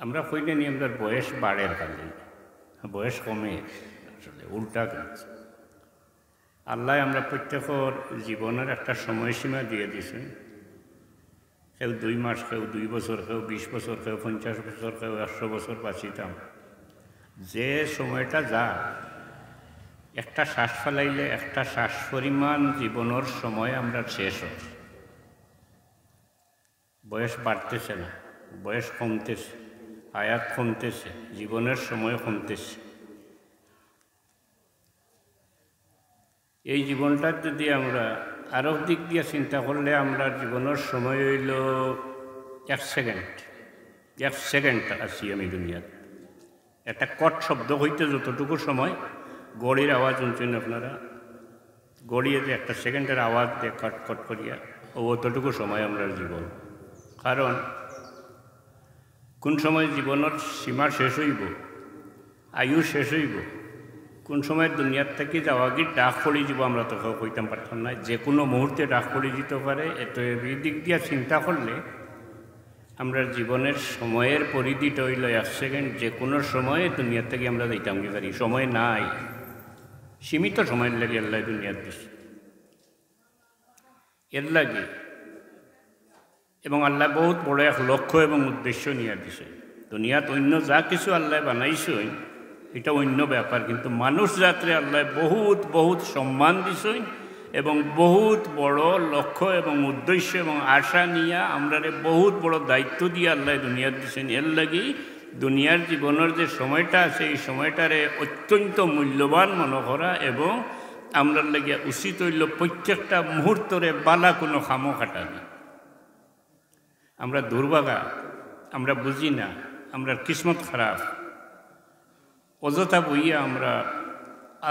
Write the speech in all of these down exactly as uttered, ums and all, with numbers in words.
আমরা কইলে নি আমরার বয়স বাড়ের খালি, বয়স কমে, আসলে উল্টা কিন্তু। আল্লায় আমরা প্রত্যেকর জীবনের একটা সময়সীমা দিয়া দিছইন। কেউ দুই মাস, কেউ দুই বছর, কেউ বিশ বছর, কেউ পঞ্চাশ বছর, কেউ একশো বছর বাঁচিতাম। যে সময়টা যা, একটা শ্বাস ফালাইলে একটা শ্বাস পরিমাণ জীবনের সময় আমরার শেষ অয়। বয়স বাড়তেছে না, বয়স কমতেছে, হায়াত কমতেছে, জীবনের সময় কমতেছে। এই জীবনটার যদি আমরা আরক দিক দিয়া চিন্তা করলে, আমরার জীবনের সময় অইলো এক সেকেন্ড। এক সেকেন্ড আছি আমি দুনিয়াত। একটা কট শব্দ কইতে যতটুকু সময়, ঘড়ির আওয়াজ হুনছইন আপনারা, ঘড়িয়ে যে একটা সেকেন্ডের আওয়াজ দেয় কট কট করিয়া, ও অতটুকু সময় আমরার জীবন। কারণ কোন সময় জীবনের সীমা শেষ অইবো, আয়ু শেষ অইবো, কোন সময় দুনিয়ার থাকি যাওয়াগির ডাক পড়ি যিবো, আমরা তো কেউ কইতাম পারতাম না। যে কোনো মুহূর্তে ডাক পড়ি যিতো পারে। এত এই দিক দিয়া চিন্তা করলে আমরার জীবনের সময়ের পরিধিটা অইলো এক সেকেন্ড। যে কোনো সময় দুনিয়ার থাকি আমরা যাইতামগি পারি, সময় নাই, সীমিত সময়র লাগি আল্লায় দুনিয়াত দিছে। এর লাগি এবং আল্লায় বহুত বড় এক লক্ষ্য এবং উদ্দেশ্য নিয়া দিছে। দুনিয়াত অন্য যা কিছু আল্লায় বানাইছইন, এটা অন্য ব্যাপার, কিন্তু মানুষ জাতরে আল্লায় বহুত, বহুত সম্মান দিছইন এবং বহুত বড় লক্ষ্য এবং উদ্দেশ্য এবং আশা নিয়া আমরারে বহুত বড় দায়িত্ব দিয়া আল্লায় দুনিয়াত দিছইন। এর লাগি দুনিয়ার জীবনের যে সময়টা আছে, এই সময়টারে অত্যন্ত মূল্যবান মনে করা এবং আমরার লাগিয়া উচিত অইলো প্রত্যেকটা মুহূর্তরে বালা কোনো কামো কাটানি। আমরা দুর্ভাগা, আমরা বুঝি না, আমরার কিসমত খারাপ, অযথা বইয়া আমরা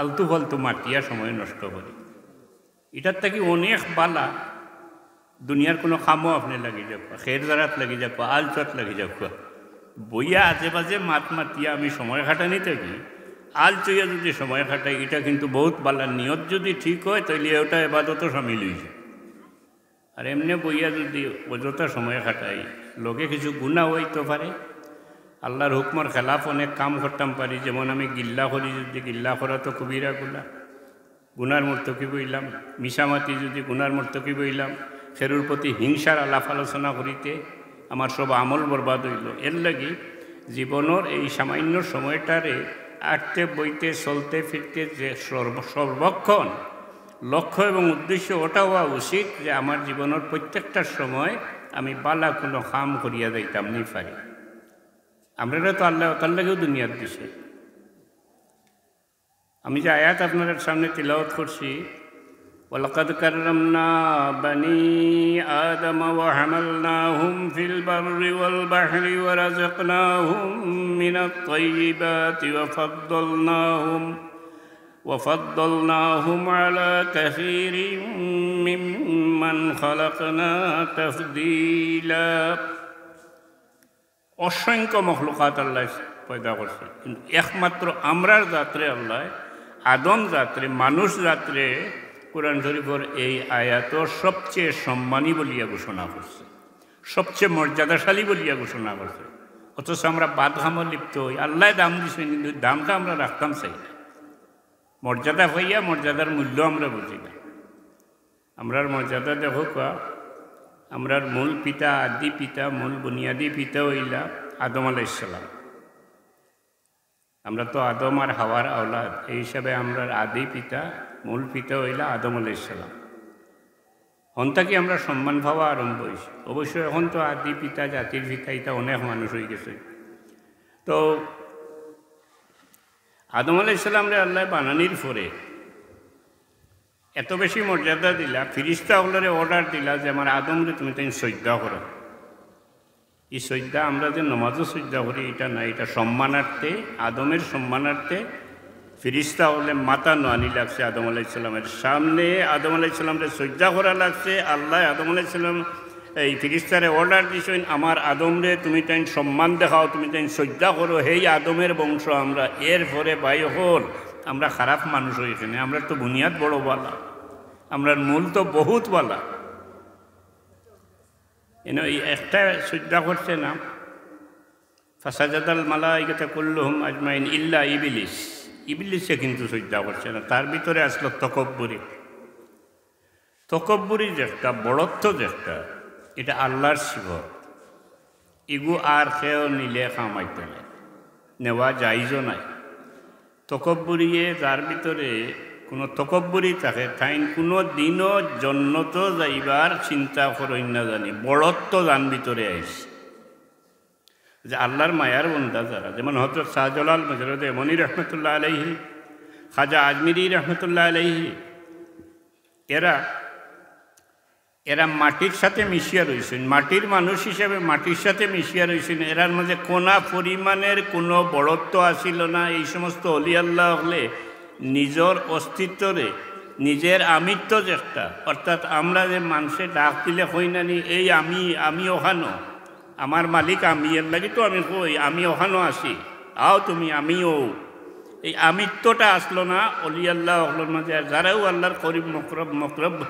আলতু ফালতু মাতিয়া সময় নষ্ট করি। এটার থাকি অনেক বালা দুনিয়ার কোনো কামো আপনে লাগি যাউক্কা, খের জারাত লাগি যাউক্কা, আলচুয়াত লাগি যাউক্কা। বইয়া আজে বাজে মাত মাতিয়া আমি সময় কাটানি থাকি, আলচুইয়া যদি সময় কাটাই, এটা কিন্তু বহুত বালা। নিয়ত যদি ঠিক অয়, তাইলে ওটা এবাদতও সামিল অইযায়। আর এমনে বইয়া যদি অযথা সময় কাটাই, লগে কিছু গুনাহ অইতো পারে। আল্লার হুকুমর খেলাফ অনেক কাম করতাম পারি, যেমন আমি গিল্লা করি, যদি গিল্লা করা তো কবিরা গুনাহ, গুনার মুর্তকিব অইলাম। মিছা মাতি যদি গুনার মুর্তকিব অইলাম, খেরুর প্রতি হিংসার আলাপ আলোচনা করিতে আমার সব আমল বরবাদ অইলো। এর লাগি জীবনের এই সামান্য সময়টারে আটতে বইতে চলতে ফিরতে যে সর্ব-, সর্বক্ষণ লক্ষ্য এবং উদ্দেশ্য ওটা হওয়া উচিত যে আমার জীবনের প্রত্যেকটা সময় আমি বালা কোনো কাম করিয়া যাইতাম নি পারি। আমরারে তো আল্লায় ওটার লাগিও দুনিয়াত দিছে। আমি যে আয়াত আপনারার সামনে তিলাওয়াত করছি, ولقد كرمنا بني آدم وحملناهم في البر والبحر ورزقناهم من الطيبات وفضلناهم، وفضلناهم على كثير ممن خلقنا تفضيلا। অসংখ্য মখলুকাত আল্লায় পয়দা করছে, কিন্তু একমাত্র আমরার জাতরে আল্লায়, আদম জাতরে, মানুষ জাতরে কোরআন শরীফর এই আয়াতো সবচেয়ে সম্মানী বলিয়া ঘোষণা করছে, সবচেয়ে মর্যাদাশালী বলিয়া ঘোষণা করছে। অথচ আমরা বাদ কামো লিপ্ত অই, আল্লায় দাম দিছইন, কিন্তু দামটা আমরা রাখতাম চাই না, মর্যাদা পাইয়া মর্যাদার মূল্য আমরা বুঝি না। আমরার মর্যাদা দেখউক্কা, আমরার মূল পিতা, আদি পিতা, মূল বুনিয়াদি পিতা অইলা আদম আলাইহিস সালাম। আমরা তো আদম আর হাওয়ার আওলাদ, এই হিসাবে আমরার আদি পিতা, মূল পিতা অইলা আদম আলাইহিস সালাম। হন থাকি আমরার সম্মান পাওয়া আরম্ভ অইছে। অবশ্য এখন তো আদি পিতা, জাতির পিতা, ইতা অনেক মানুষ অইগেছে। তো আদম আলাইহিস সালামরে আল্লায় বানানির পরে এত বেশি মর্যাদা দিলা, ফিরিস্তা অকলরে order দিলা যে আমার আদমরে তুমি তাইন সইজদা করো। ই সইজদা আমরা যে নমাজো সইজদা করি, ইটা না, ইটা সম্মানার্থে, আদমের সম্মানার্থে ফিরিস্তা অকলে মাথা নোয়ানি লাগছে আদম আলাইহিস সালামের সামনে। আদম আলাইহিস সালামরে সইজদা করা লাগছে। আল্লায় আদম আলাইহিস সালাম এই ফিরিস্তারে order দিছইন, আমার আদমরে তুমি তাইন সম্মান দেখাও, তুমি তাইন সইজদা করো, হেই আদমের বংশ আমরা। এরপরে ভাই অকল, আমরা খারাপ মানুষ অইকেনে, আমরার তো বুনিয়াদ বড় বালা, আমরার মূল তো বহুত বালা। এনে এই একটা সইজদা করছে না, ফাসাজাদাল মালাইকাতা কুল্লুহুম আজমাইন ইল্লা ইবলিস। ইবলিসে কিন্তু সইজদা করছে না, তার ভিতরে আসলো তকব্বুরি। তকব্বুরি যেটা, বড়ত্ব যেটা, এটা আল্লাহর সিফত। ইগু আর কেউ নিলে কামাইতো নাই, নেওয়া জাইজও নাই। তকব্বুরিয়ে যার ভিতরে কোনো তকব্বুরি থাকে, তাইন কোনো দিনও জন্নতো যাইবার চিন্তা করইন না জানি, বড়ত্ব যান ভিতরে আইছে। যে আল্লাহর মায়ার বন্দা যারা, যেমন হযরত শাহজালাল মুজাররদে ইয়ামনি রহমতুল্লাহ আলাইহি, খাজা আজমিরি রহমতুল্লাহ আলাইহি, এরা, এরা মাটির সাথে মিশিয়া রইছইন, মাটির মানুষ হিসাবে মাটির সাথে মিশিয়া রইছইন। এরার মাঝে কোনা পরিমাণের কোনো বড়ত্ব আসিল না। এই সমস্ত অলি আল্লাহ অকলে নিজর অস্তিত্বরে, নিজের আমিত্ব যেটা, অর্থাৎ আমরা যে মানষে ডাক দিলে কই না নি, "এই আমি, আমি অখানো, আমার মালিক আমি, এর লাগি তো আমি কই, আমি অখানো আছি, আও তুমি, আমি অউ।" এই আমিত্বটা আসলো না অলি আল্লাহ অকলর মাঝে। আর যারাও আল্লাহর করিব মকরব, মকরব,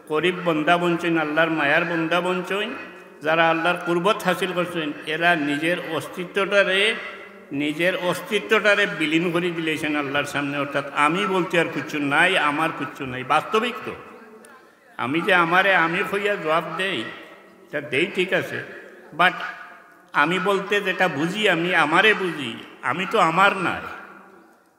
করিব বন্দা বনছইন, আল্লাহর মায়ার বন্দা বনছইন, যারা আল্লাহর কুরবত হাসিল করছইন, এরা নিজের অস্তিত্বটারে, নিজের অস্তিত্বটারে বিলীন করি দিলাইছইন আল্লাহর সামনে। অর্থাৎ আমি বলতে আর কিচ্ছু নাই, আমার কিচ্ছু নাই। বাস্তবিক তো, আমি যে আমারে আমি কইয়া জবাব দেই, এটা দেই ঠিক আছে, but আমি বলতে যেটা বুঝি, আমি আমারে বুঝি, আমি তো আমার নায়,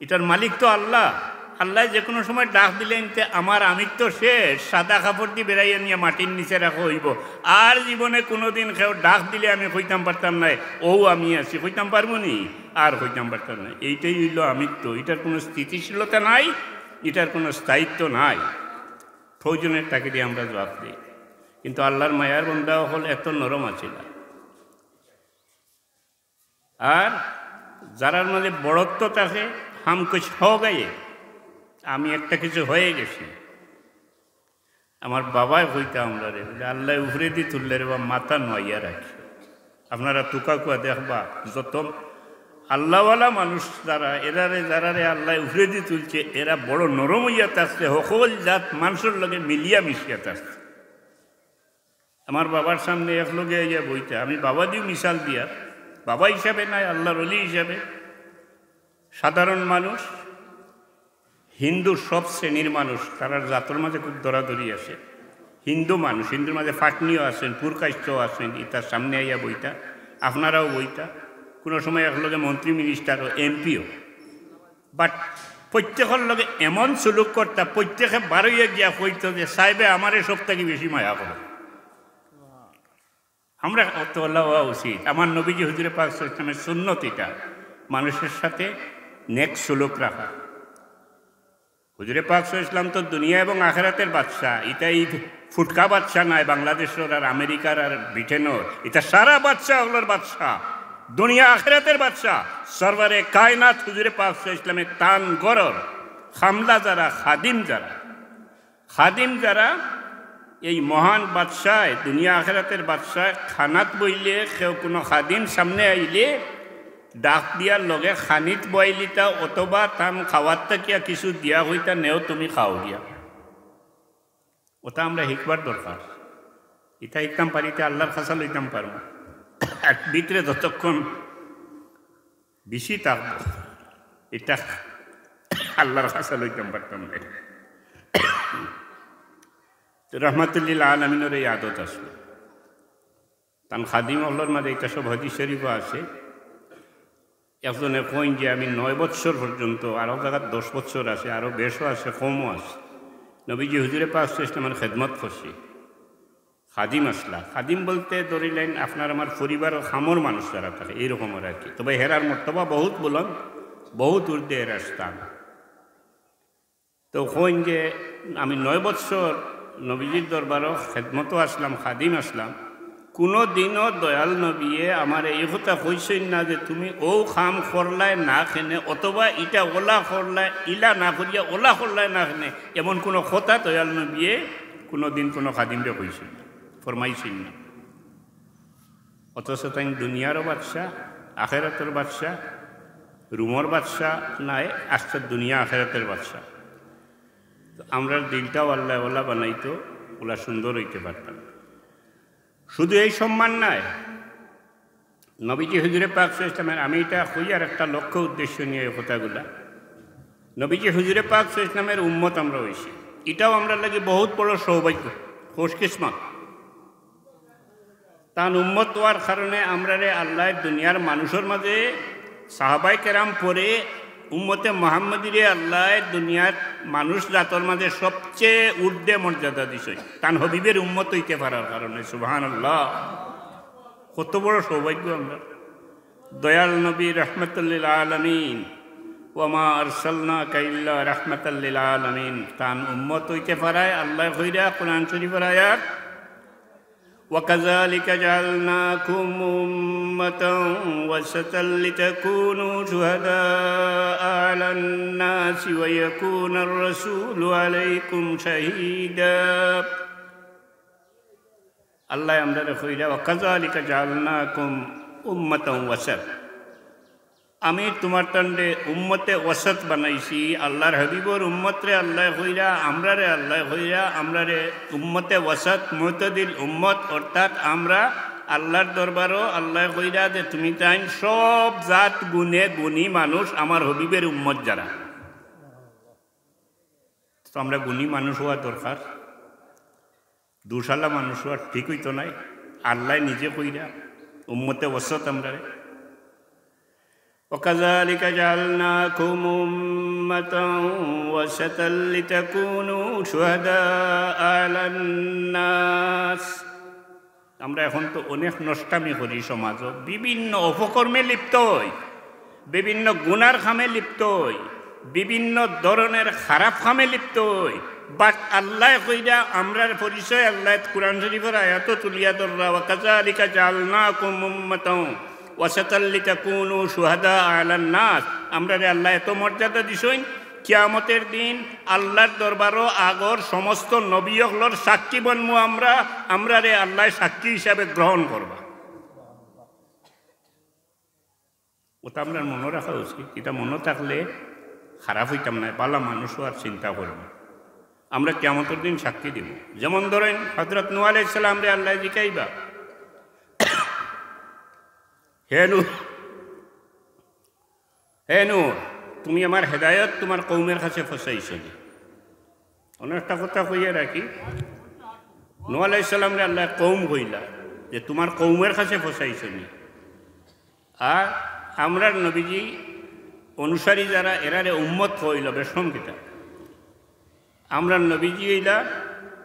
এটার মালিক তো আল্লাহ। আল্লাহ যে কোনো সময় ডাক দিলে, এনতে আমার আমিত্ব শেষ, সাদা কাপড় দি বেড়াইয়া নিয়া মাটির নিচে রাখা অইবো। আর জীবনে কোনোদিন কেউ ডাক দিলে আমি কইতাম পারতাম নায়, "অউ আমি আছি", কইতাম পারমু নি? আর কইতাম পারতাম নায়। এইটাই অইলো আমিত্ব, এটার কোনো স্থিতিশীলতা নাই, এটার কোনো স্থায়িত্ব নাই। প্রয়োজনের তাগিদে আমরা জবাব দেই, কিন্তু আল্লাহর মায়ার বন্দা অকল এত নরম আছিল না। আর যারার মাঝে বড়ত্ব থাকে, "হাম কুছ হো গয়ে", আমি একটা কিছু হয়ে গেছি। আমার বাবায় কইতা আমরারে, বুলে, "আল্লায় উপরেদি তুললে রে বা, মাথা নোয়াইয়া রাখি।" আপনারা তুকা কুয়া দেখবা, যত আল্লাহওয়ালা মানুষ যারা, এরারে, যারারে আল্লায় উপরেদি তুলছে, এরা বড় নরম অইয়া থাকছে, হকল জাত মানষর লগে মিলিয়া মিশিয়া থাকছে। আমার বাবার সামনে একলগে আইয়া বইতা, আমি বাবা দিও মিসাল দিয়া, বাবা হিসাবে নায়, আল্লাহর অলি হিসাবে। সাধারণ মানুষ, হিন্দু সব শ্রেণীর মানুষ, তারার জাতর মাঝে খুব দরাদরি আছে। হিন্দু মানুষ, হিন্দুর মাঝে ফাটনিও আছেন, পুরকাইস্টও আছেন, ইতার সামনে আইয়া বইতা, আপনারাও বইতা, কোনো সময় একলগে মন্ত্রী মিনিস্টারও, এমপিও। But প্রত্যেকর লগে এমন সুলুক করতা, প্রত্যেকে বারইয়া গিয়া কইতো যে, "সাহেবে আমারে সব থাকি বেশি মায়া করে।" আমরা অত অলা অওয়া উচিত। আমার নবীজি হুজুরে পাক সাল্লাল্লাহু আলাইহি ওয়াসাল্লামের সুন্নত এটা, মানুষের সাথে নেক সুলুক রাখা। হুজুরে পাক সাল্লাল্লাহু আলাইহি ওয়াসাল্লাম তো দুনিয়া এবং আখেরাতের বাদশা। ইটা এই ফুটকা বাদশা নায়, বাংলাদেশর আর আমেরিকার আর ব্রিটেনর। ইটা সারা বাদশা অকলর বাদশা, দুনিয়া আখেরাতের বাদশা। সরওয়ারে কায়নাত হুজুরে পাক সাল্লাল্লাহু আলাইহি ওয়াসাল্লামে তান ঘরর খামলা যারা, খাদিম যারা, খাদিম যারা, এই মহান বাদশায়, দুনিয়া আখেরাতের বাদশায় খানাত বইলে কেউ কোনো খাদিম সামনে আইলে ডাক দিয়া লগে খানিত বওয়াইলিতা অথবা তান খাওয়াত থাকিয়া কিছু দিয়া কইতা, "নেও তুমি খাও গিয়া।" ওটা আমরা হিকবার দরকার। ইটা হিকতাম পারিতে আল্লাহর খাসা লইতাম পারমু। আর ভিতরে যতক্ষণ বেশি থাকবো, ইটা আল্লাহর খাসা লইতাম পারতাম না। তো রহমাতুল্লিল আলামিনর এই আদত আছে। তান খাদিম অকলর মাঝে ইটা সব হাদিস শরীফও আছে। একজনে কইন যে, "আমি নয় বৎসর পর্যন্ত, আরো জাগাত দশ বৎসর আছে, আরো বেশও আছে, কমও আছে, নবীজি হুজুরে পাক সাল্লাল্লাহু আলাইহি ওয়াসাল্লামের খেদমত করছি।" খাদিম আসলা। খাদিম বলতে ধরিলেন আপনার আমার পরিবারর কামর মানুষ যারা থাকে, এইরকম আর কি। তবে হেরার মর্তবা বহুত বুলন্দ, বহুত ঊর্ধ্বে হেরার স্থান। তো কইন যে, "আমি নয় বৎসর নবীজির দরবারো খেদমতো আসলাম, খাদিম আসলাম, কোনো দিনও দয়াল নবীয়ে আমারে এই কথা কইছইন না যে তুমি অউ কাম করলায় না কেনে, অথবা ইটা অলা করলায়, ইলা না করিয়া অলা করলায় না কেনে।" এমন কোনো কথা দয়াল নবীয়ে কোনো দিন কোনো খাদিমরে কইছইন না, ফরমাইছইন না। অথচ তাইন দুনিয়ারও বাদশা, আখেরাতর বাদশা, রুমর বাদশা নায়, আস্তা দুনিয়া আখেরাতের বাদশা। তো আমরার দিলটাও আল্লায় অলা বানাইতো, অলা সুন্দর অইতে পারতাম। শুধু এই সম্মান নায়, নবীজি হুজুরে পাক সাল্লাল্লাহু আলাইহি ওয়াসাল্লামের, আমি ইটা কইয়ার একটা লক্ষ্য উদ্দেশ্য নিয়া এই কথাগুলা। নবীজি হুজুরে পাক সাল্লাল্লাহু আলাইহি ওয়াসাল্লামের উম্মত আমরা অইছি, ইটাও আমরার লাগি বহুত বড় সৌভাগ্য, খুশকিসমত। তান উম্মত অওয়ার কারণে আমরারে আল্লায় দুনিয়ার মানুষর মাঝে, সাহাবায়ে কেরাম পরে, উম্মতে মুহাম্মদীরে আল্লায় দুনিয়ার মানুষ জাতর মাঝে সবচেয়ে ঊর্ধ্বে মর্যাদা দিছইন, তান হাবিবের উম্মত অইতে পারার কারণে। সুবহানাল্লাহ, কত বড় সৌভাগ্য আমরার। দয়াল নবী রহমাতাল লিল আলামিন, "ওয়া মা আরসালনাকা ইল্লা রাহমাতাল লিল আলামিন", তান উম্মত অইতে পারায় আল্লায় কইরা কোরআন শরীফর আয়াত, "ওয়া কাযালিকা জাআলনাকুম উম্মাতান ওয়াসাতাল লিতাকুনু শুহাদাআ আলান নাসি ওয়া ইয়াকুনার রাসূলু আলাইকুম শাহীদা।" আল্লায় আমরারে কইরা, "ওয়া কাযালিকা জাআলনাকুম উম্মাতান ওয়াসাত।" আমি তুমার তানরে উম্মতে ওয়াসাত বানাইছি। আল্লার হাবিবর উম্মতরে আল্লায় কইরা, আমরারে আল্লায় কইরা, আমরারে উম্মতে ওয়াসাত, মুতাদিল উম্মত, অর্থাৎ আমরা আল্লার দরবারো আল্লায় কইরা যে তুমি তাইন সব জাত গুণে গুণী মানুষ, আমার হাবিবের উম্মত যারা। তো আমরা গুণী মানুষ অওয়া দরকার। দুশালা মানুষ অওয়া ঠিক অইতো নায়। আল্লায় নিজে কইরা, উম্মতে ওয়াসাত আমরারে। "ওয়া কাযালিকা জাআলনাকুম উম্মাতান ওয়াসাতাল লিতাকুনু শুহাদাআ আলান নাস।" আমরা এখন তো অনেক নষ্টামি করি সমাজো, বিভিন্ন অপকর্মে লিপ্ত অই, বিভিন্ন গুনার কামে লিপ্ত অই, বিভিন্ন ধরনের খারাপ কামে লিপ্ত অই। But আল্লায় কইরা আমরার পরিচয় আল্লায় কোরআন শরীফর আয়াতো তুলিয়া ধররা, "ওয়া কাযালিকা জাআলনাকুম উম্মাতান ওয়াসাতাল লিতাকুনু শুহাদাআ আলান নাস।" আমরারে আল্লায় এত মর্যাদা দিছইন, কিয়ামতের দিন আল্লার দরবারো আগর সমস্ত নবী অকলর সাক্ষী বনমু আমরা, আমরারে আল্লায় সাক্ষী হিসাবে গ্রহণ করবা। ওটা আমরার মনো রাখা উচিত। ইটা মনো থাকলে খারাপ অইতাম নায়, বালা মানুষ অওয়ার চিন্তা করমু। আমরা কিয়ামতের দিন সাক্ষী দিমু। যেমন ধরেন, হযরত নূহ আলাইহিস সালামরে আল্লায় জিকাইবা, "হে নূহ, হে নূহ, তুমি আমার হেদায়ত তুমার কওমের কাছে পৌঁছাইছো নি?" অনো একটা কথা কইয়া রাখি, নূহ আলাইহিস সালামরে আল্লায় কওম কইলা যে, "তুমার কওমের কাছে পৌঁছাইছো নি?" আর আমরার নবীজি অনুসারী যারা, এরারে উম্মত কইলা, বেশরম কিতা? আমরার নবীজি অইলা,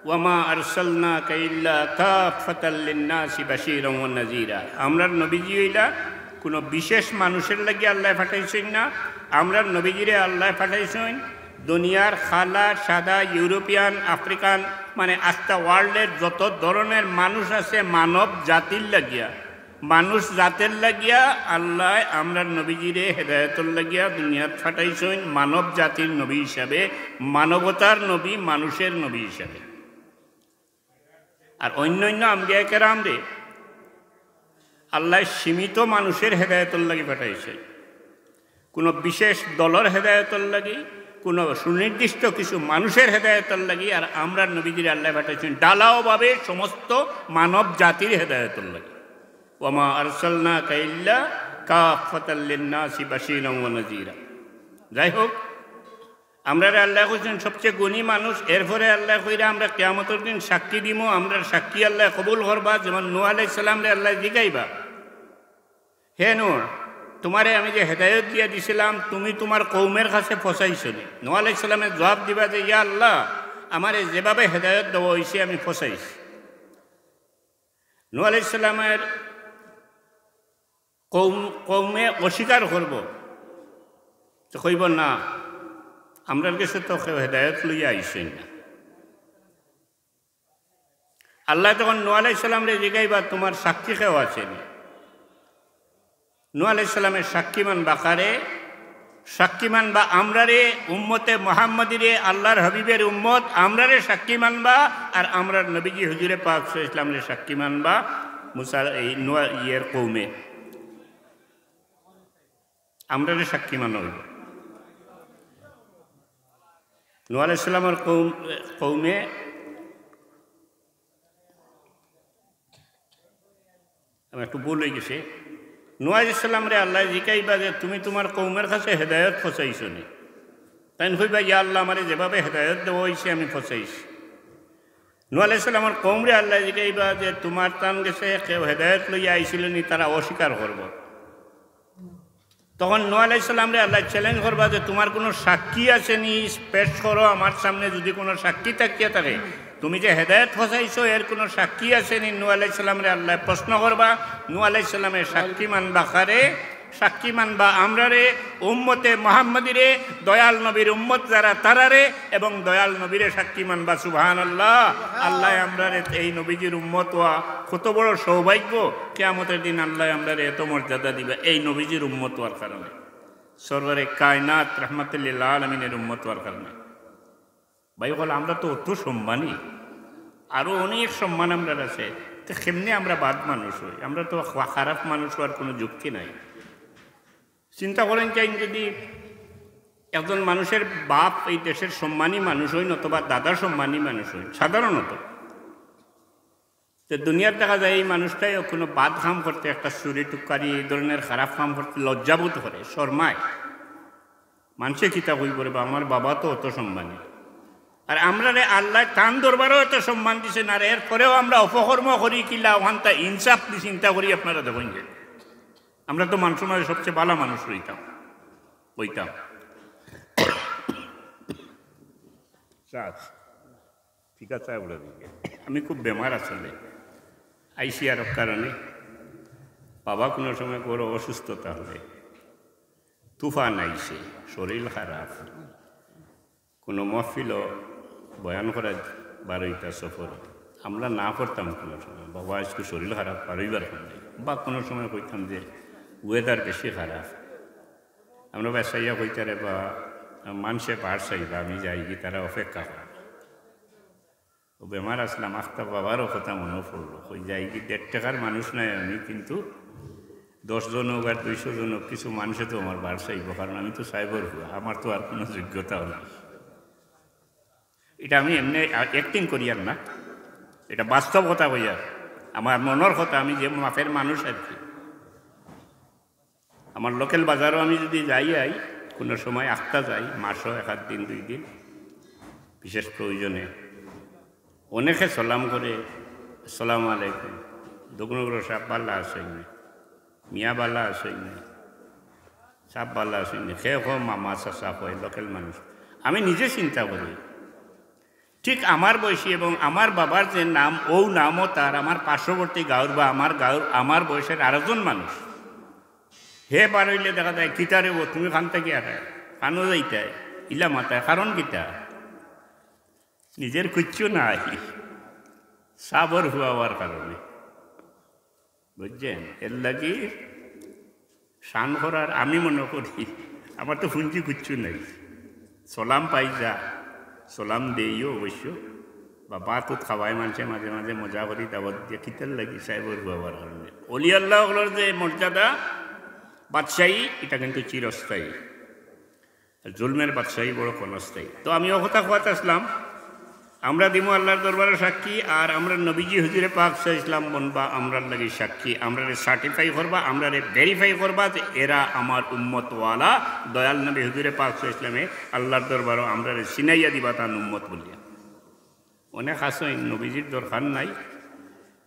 "ওয়া মা আরসালনাকা ইল্লা কাফফাতাল লিন্নাসি বাশীরান ওয়া নাযীরা।" আমরার নবীজি অইলা কুনু বিশেষ মানুষের লাগি আল্লায় পাঠাইছইন না। আমরার নবীজিরে আল্লায় পাঠাইছইন দুনিয়ার কালা, সাদা, ইউরোপিয়ান, আফ্রিকান, মানে আস্তা ওয়ার্ল্ডের যত ধরনের মানুষ আছে, মানব জাতির লাগিয়া, মানুষ জাতির লাগিয়া আল্লায় আমরার নবীজিরে হেদায়তর লাগিয়া দুনিয়াত পাঠাইছইন, মানব জাতির নবী হিসাবে, মানবতার নবী, মানুষের নবী হিসাবে। আর অইন্য অইন্য আম্বিয়া কেরামরে আল্লায় সীমিত মানুষের হেদায়তর লাগি পাঠাইছইন, কুনু বিশেষ দলর হেদায়তর লাগি, কুনু সুনির্দিষ্ট কিছু মানুষের হেদায়তর লাগি। আর আমরার নবীজিরে আল্লায় পাঠাইছইন ঢালাওভাবে সমস্ত মানব জাতির হেদায়তর লাগি। "ওয়া মা আরসালনাকা ইল্লা কাফফাতাল লিন্নাসি বাশীরান ওয়া নাযীরা।" যাই হোক, আমরারে আল্লায় কইছইন সবচেয়ে গুণী মানুষ, এরপরে আল্লায় কইরা আমরা কিয়ামতর দিন সাক্ষী দিমু, আমরার সাক্ষী আল্লায় কবুল করবা। যেমন নূহ আলাইহিস সালামরে আল্লায় জিকাইবা, "হে নূহ, তুমারে আমি যে হেদায়ত দিয়া দিছিলাম, তুমি তুমার কওমের কাছে পৌঁছাইছো নি?" নূহ আলাইহিস সালামে জবাব দিবা যে, "ইয়া আল্লাহ, আমারে যেভাবে হেদায়ত দেওয়া অইছে আমি পৌঁছাইছি।" নূহ আলাইহিস সালামের কওম, কওমে অস্বীকার করবো, তো কইবো, "না, আমরার গেছে তো কেউ হেদায়ত লইয়া আইছইন না।" আল্লায় তখন নূহ আলাইহিস সালামরে জিকাইবা, "তুমার সাক্ষী কেউ আছে নি?" নূহ আলাইহিস সালামের সাক্ষী মানবা কারে? সাক্ষী মানবা আমরারে, উম্মতে মুহাম্মাদিরে, আল্লার হাবিবের উম্মত, আমরারে সাক্ষী মানবা, আর আমরার নবীজি হুজুরে পাক সাল্লাল্লাহু আলাইহি ওয়াসাল্লামরে সাক্ষী মানবা মুসা, এই নূহ, ইয়ের কওমে। আমরারে সাক্ষী মানা অইবো। নূহ আলাইহিস সালামের কওম, কওমে, আমার একটু ভুল অই গেছে, নূহ আলাইহিস সালামরে আল্লায় জিকাইবা যে, "তুমি তুমার কওমর কাছে হেদায়ত পৌঁছাইছো নি?" তাইন কইবা, "ইয়া আল্লাহ, আমারে যেভাবে হেদায়ত দেওয়া অইছে, আমি পৌঁছাইছি।" নূহ আলাইহিস সালামর কওমরে আল্লায় জিকাইবা যে, "তুমার তান গেছে কেউ হেদায়ত লইয়া আইছিল নি?" তারা অস্বীকার করবো। তখন নূহ আলাইহিস সালামরে আল্লায় challenge করবা যে, "তুমার কুনু সাক্ষী আছে নি? পেশ করো আমার সামনে, যুদি কুনু সাক্ষী থাকিয়া থাকে, তুমি যে হেদায়ত পৌঁছাইছো, এর কুনু সাক্ষী আছে নি?" নূহ আলাইহিস সালামরে আল্লায় প্রশ্ন করবা। নূহ আলাইহিস সালামে সাক্ষী মানবা কারে? সাক্ষী মানবা আমরারে, উম্মতে মুহাম্মাদিরে, দয়াল নবীর উম্মত যারা তারারে, এবং দয়াল নবীরে সাক্ষী মানবা। সুবহানাল্লাহ। আল্লায় আমরারে এই নবীজির উম্মত অওয়া কত বড় সৌভাগ্য। কিয়ামতের দিন আল্লায় আমরারে এত মর্যাদা দিবা এই নবীজির উম্মত অওয়ার কারণে, সরওয়ারে কায়নাত রাহমাতুল্লিল আলামিনের উম্মত অওয়ার কারণে। ভাই অকল, আমরা তো অত সম্মানী, আরো অনেক সম্মান আমরার আছে। তো কেমনে আমরা বাদ মানুষ অই? আমরা তো খা-, খারাপ মানুষ অওয়ার কুনু যুক্তি নাই। চিন্তা করেন চাইন, যুদি একজন মানুষের বাপ এই দেশের সম্মানী মানুষ অইন অথবা দাদা সম্মানী মানুষ অইন, সাধারণত তো দুনিয়াত দেখা যায় এই মানুষটাইও কুনু বাদ কাম করতে, একটা চুরি টুকারি, এই ধরনের খারাপ কাম করতে লজ্জাবোধ করে, শরমায়। মানষে কিতা কইবো রে বা, আমার বাবা তো অত সম্মানী। আর আমরারে আল্লায় তান দরবারও এত সম্মান দিছইন, আর এরপরেও আমরা অপকর্ম করি কিলা, অখানতা ইনসাফ দি চিন্তা করি আপনারা দেখইন যে আমরা তো মানষর মাঝে সবচেয়ে ভালা মানুষ অইতাম, অইতাম। চাষ। ঠিক আছে, বলে দিকে। আমি খুব বেমার আসলে। আইসি আর কারণে বাবা কুনু সময় বড় অসুস্থতা অইলে তুফান আইছে, শরীর খারাপ, কুনু মহফিলো বয়ান করা বারইতা সফর, আমরা না করতাম কুনু সময়, "বাবা, আইজকু শরীর খারাপ, বারইবার কারণে।" বা কুনু সময় কইতাম যে, "Weather বেশি খারাপ।" আমরা বাসাইয়া কইতারে বা মানষে বার চাইবা, আমি যাইগি, তারা অপেক্ষা করে। ও বেমার আসলাম, আখতা বাবারও কথা মনো পড়লো। কই যাইগি, দেড় টেকার মানুষ নায় আমি, কিন্তু দশ জন অউক আর দুইশো জন অউক, কিছু মানষে তো আমার বার চাইবো, কারণ আমি তো সাহেবর পুয়া, আমার তো আর কুনু যোগ্যতাও নাই। ইটা আমি এমনে acting করিয়ার না, ইটা বাস্তব কথা কইয়ার, আমার মনর কথা, আমি যে মাপের মানুষ আর কি। আমার local বাজারও আমি যুদি যাই আই, কুনু সময় আখতা যাই, মাসো এক আধ দিন, দুই দিন, বিশেষ প্রয়োজনে, অনেকে সালাম করে, "আসসালামু আলাইকুম, দোকানগুলো সাব ভালা আছইন নি? মিয়া ভালা আছইন নি? সাব ভালা আছইন নি?" কেউ কয়, "মামা, চাচা" কয়, local মানুষ। আমি নিজে চিন্তা করি, ঠিক আমার বয়সী এবং আমার বাবার যে নাম, অউ নামও তার, আমার পার্শ্ববর্তী গাঁওর বা আমার গাঁওর, আমার বয়সের আরোজন মানুষ। হে বার অইলে দেখা যায়, "কিতা রে বা, তুমি কান থাকি আরায়, কানো যাইতায়, ইলা মাতায়, কারণ কিতা?" নিজের কিচ্ছু নাই, সাবর পুয়া অওয়ার কারণে। বুঝছেন? এর লাগি শান করার আমি মনো করি, আমার তো পুঞ্জি কিচ্ছু নাই। সালাম পাই যা, সালাম দেইও অবশ্য। বা ভাত উত খাওয়ায় মানষে মাঝে মাঝে মজা করি, দাওয়াত দিয়া, কিতার লাগি? সাহেবর পুয়া অওয়ার কারণে। অলি আল্লাহ অকলর যে মর্যাদা, বাদশাহী, ইটা কিন্তু চিরস্থায়ী। আর জুলমের বাদশাহী বড় ক্ষণস্থায়ী। তো আমি অউ কথা কওয়াত আসলাম, আমরা দিমু আল্লাহর দরবারো সাক্ষী, আর আমরার নবীজি হুজুরে পাক সাল্লাল্লাহু আলাইহি ওয়াসাল্লাম বনবা আমরার লাগি সাক্ষী, আমরারে certify করবা, আমরারে verify করবা যে এরা আমার উম্মতওয়ালা, দয়াল নবী হুজুরে পাক সাল্লাল্লাহু আলাইহি ওয়াসাল্লামে আল্লাহর দরবারো আমরারে চিনাইয়া দিবা তান উম্মত বলিয়া। অনেক আছইন নবীজির দরকার নাই,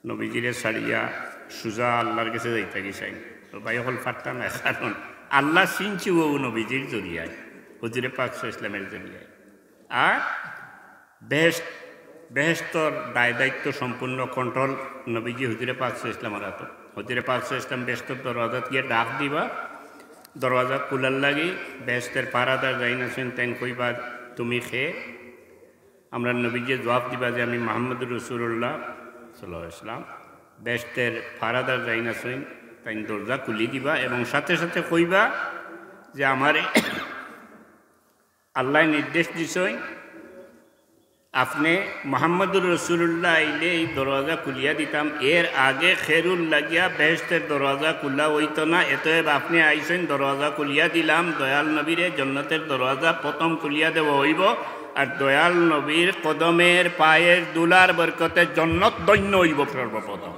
নবীজিরে ছাড়িয়া সুজা আল্লাহর গেছে যাইতা গি চাইন। তো ভাই অকল পারতা নায়, কারণ আল্লাহ চিনছে অউ নবীজির জরিয়ায়, হুজুরে পাক সাল্লাল্লাহু আলাইহি ওয়াসাল্লামের জরিয়ায়। আর বেহেশত, বেহেশতর দায় দায়িত্ব সম্পূর্ণ control নবীজি হুজুরে পাক সাল্লাল্লাহু আলাইহি ওয়াসাল্লামর আতো। হুজুরে পাক সাল্লাল্লাহু আলাইহি ওয়াসাল্লাম বেহেশতর দরওয়াজাত গিয়া ডাক দিবা, দরওয়াজা খুলার লাগি বেহেশতের পাহারাদার যাইন আছইন, তাইন কইবা, "তুমি কে?" আমরার নবীজিয়ে জবাব দিবা যে, "আমি মুহাম্মদুর রাসূলুল্লাহ সাল্লাল্লাহু আলাইহি ওয়াসাল্লাম।" বেহেশতের পাহারাদার যাইন আছইন, তাইন দরজা খুলি দিবা এবং সাথে সাথে কইবা যে, "আমারে আল্লায় নির্দেশ দিছইন, আপনে মুহাম্মদুর রাসূলুল্লাহ আইলে এই দরওয়াজা খুলিয়া দিতাম, এর আগে কেউর লাগিয়া বেহেশতের দরওয়াজা খুলা অইতো না, অতএব আপনে আইছইন, দরওয়াজা খুলিয়া দিলাম, দয়াল নবীরে জন্নতের দরওয়াজা প্রথম খুলিয়া দেওয়া অইবো।" আর দয়াল নবীর কদমের পায়ের ধুলার বরকতে জন্নত ধন্য অইবো সর্বপ্রথম।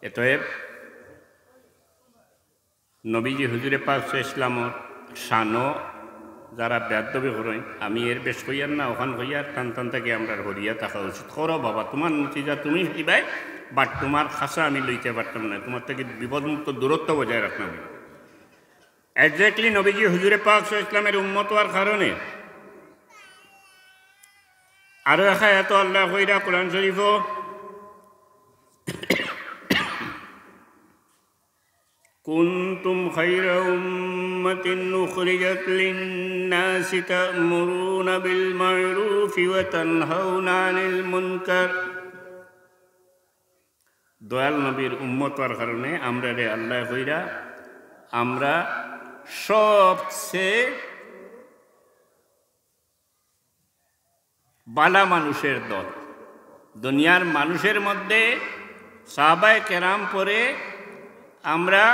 এতএব নবীজি হুজুরে পাক সাল্লাল্লাহু আলাইহি ওয়াসাল্লামর শানো যারা বেয়াদবি করইন, আমি এর বেশ কইয়ার না, অখান কইয়ার, তান তান থাকি আমরার হরিয়া থাকা উচিত। করো বাবা, তুমার নতিজা তুমি পাইবায়, but তুমার খাসা আমি লইতে পারতাম না, তুমার থাকি বিপদমুক্ত দূরত্ব বজায় রাখতাম। Exactly নবীজি হুজুরে পাক সাল্লাল্লাহু আলাইহি ওয়াসাল্লামর উম্মত অওয়ার কারণে আরো এক আয়াত আল্লায় কইরা কোরআন শরীফো, كنتم خير أمة أخرجت للناس تأمرون بالمعروف وتنهون عن المنكر। দয়াল নবীর উম্মত অওয়ার কারণে আমরারে আল্লায় কইরা আমরা সবচেয়ে বালা মানুষের দল। দুনিয়ার মানুষের মধ্যে সাহাবায়ে কেরাম পরে আমরা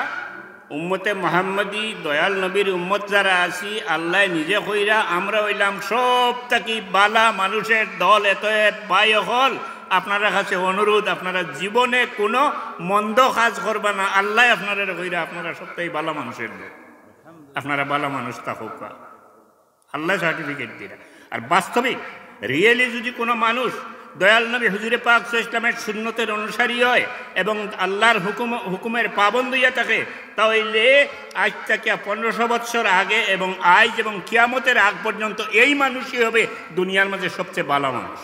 উম্মতে মুহাম্মদী, দয়াল নবীর উম্মত যারা আছি, আল্লায় নিজে কইরা আমরা অইলাম সব থাকি বালা মানুষের দল। এতএব ভাই অকল, আপনারার কাছে অনুরোধ, আপনারা জীবনে কোনো মন্দ কাজ করবা না। আল্লায় আপনারারে কইরা আপনারা সব থাকি বালা মানুষের দল, আপনারা বালা মানুষ থাকউক্কা। আল্লায় certificate দিরা। আর বাস্তবিক, really যদি কোনো মানুষ দয়াল নবী হুজুরে পাক সাল্লাল্লাহু আলাইহি ওয়াসাল্লামের সুন্নতের অনুসারী হয় এবং আল্লাহর হুকুম, হুকুমের পাবন্দ অইয়া থাকে, তা অইলে আইজ থাকিয়া পনেরোশো বৎসর আগে এবং আইজ এবং কিয়ামতের আগ পর্যন্ত এই মানুষই হবে দুনিয়ার মাঝে সবচেয়ে বালা মানুষ,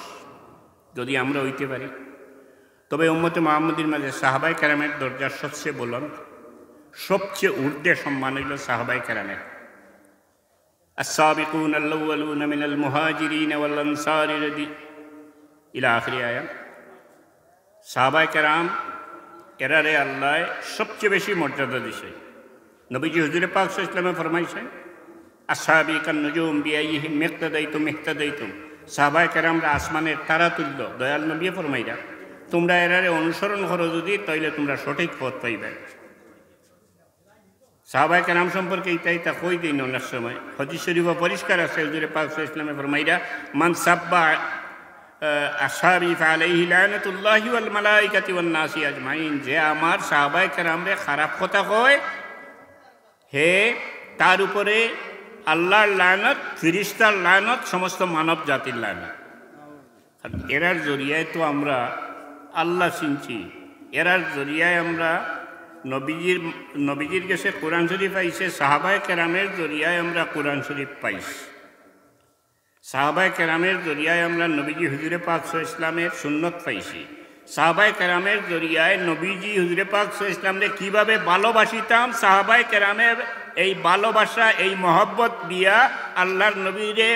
যদি আমরা অইতে পারি। তবে উম্মতে মুহাম্মদীর মাঝে সাহাবায়ে কেরামের দরজা সবচেয়ে বুলন্দ, সবচেয়ে ঊর্ধ্বে সম্মান অইলো সাহাবায়ে কেরামের। السابقون الأولون من المهاجرين والأنصار رضي-، إلى آخر آية। সাহাবায়ে কেরাম এরারে আল্লায় সবচেয়ে বেশি মর্যাদা দিছে। নবীজি হুজুরে পাক সাল্লাল্লাহু আলাইহি ওয়াসাল্লামে ফরমাইছেন, أصحابي كالنجوم بأيهم اقتديتم اهتديتم। সাহাবায়ে কেরামরা আসমানের তারা তুল্য। দয়াল নবীয়ে ফরমাইরা, তুমরা এরারে অনুসরণ করো যদি, তাইলে তুমরা সঠিক পথ পাইবায়। সাহাবায়ে কেরাম সম্পর্কে ইতা ইতা কই দেইন অনেক সময়। হাদিস শরীফো পরিষ্কার আছে, হুজুরে পাক সাল্লাল্লাহু আলাইহি ওয়াসাল্লামে ফরমাইরা, من سب, আহ, أصحابي فعليه لعنة الله والملائكة والناس أجمعين। যে আমার সাহাবায়ে কেরামরে খারাপ কথা কয়, হে, তার উপরে আল্লাহর লানত, ফিরিস্তার লানত, সমস্ত মানব জাতির লানত। কারণ এরার জরিয়ায় তো আমরা আল্লাহ চিনছি, এরার জরিয়ায় আমরা নবীজির, নবীজির গেছে কোরআন শরীফ আইছে, সাহাবায়ে কেরামের জরিয়ায় আমরা কোরআন শরীফ পাইছি, সাহাবায়ে কেরামের জরিয়ায় আমরা নবীজি হুজুরে পাক সাল্লাল্লাহু আলাইহি ওয়াসাল্লামের সুন্নত পাইছি, সাহাবায়ে কেরামের জরিয়ায় নবীজি হুজুরে পাক সাল্লাল্লাহু আলাইহি ওয়াসাল্লামরে কিভাবে ভালোবাসিতাম, সাহাবায়ে কেরামের এই ভালোবাসা, এই মহব্বত দিয়া, আল্লাহর নবীরে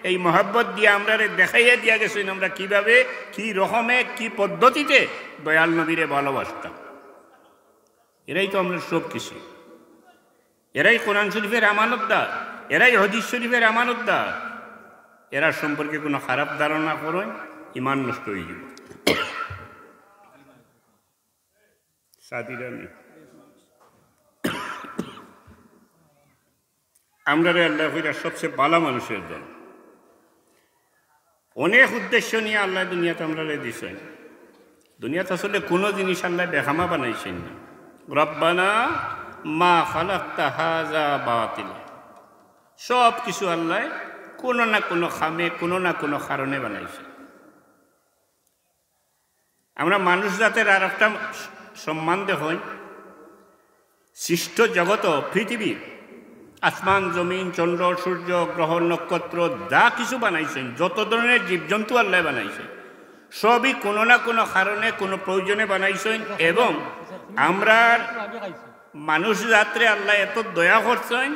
এই মহব্বত দিয়া আমরারে দেখাইয়া দিয়া গেছেন আমরা কিভাবে, কি রকমে, কি পদ্ধতিতে দয়াল নবীরে ভালোবাসতাম। এরাই তো আমরার সব কিছু। এরাই কোরআন শরীফের আমানতদার, এরাই হাদিস শরীফের আমানতদার। এরার সম্পর্কে কোনো খারাপ ধারণা করইন, ইমান নষ্ট অইযিবো। সাদিরানি। আমরারে আল্লায় কইরা সবচেয়ে বালা মানুষের দল। অনেক উদ্দেশ্য নিয়া আল্লায় দুনিয়াত আমরারে দিছইন। দুনিয়াত আসলে কোনো জিনিস আল্লায় বেখামা বানাইছইন না। ربنا ما خلقت هذا باطلا। সব কিছু আল্লায় কোনো না কোনো খামে, কোনো না কোনো কারণে বানাইছইন। আমরা মানুষ জাতের আর একটা সম্মান দেখইন, সৃষ্ট জগত, পৃথিবী, আসমান, জমিন, চন্দ্র, সূর্য, গ্রহ, নক্ষত্র, যা কিছু বানাইছইন, যত ধরনের জীবজন্তু আল্লায় বানাইছইন, সবই কোনো না কোনো কারণে, কোনো প্রয়োজনে বানাইছইন। এবং আমরার মানুষ জাতরে আল্লায় এত দয়া করছইন,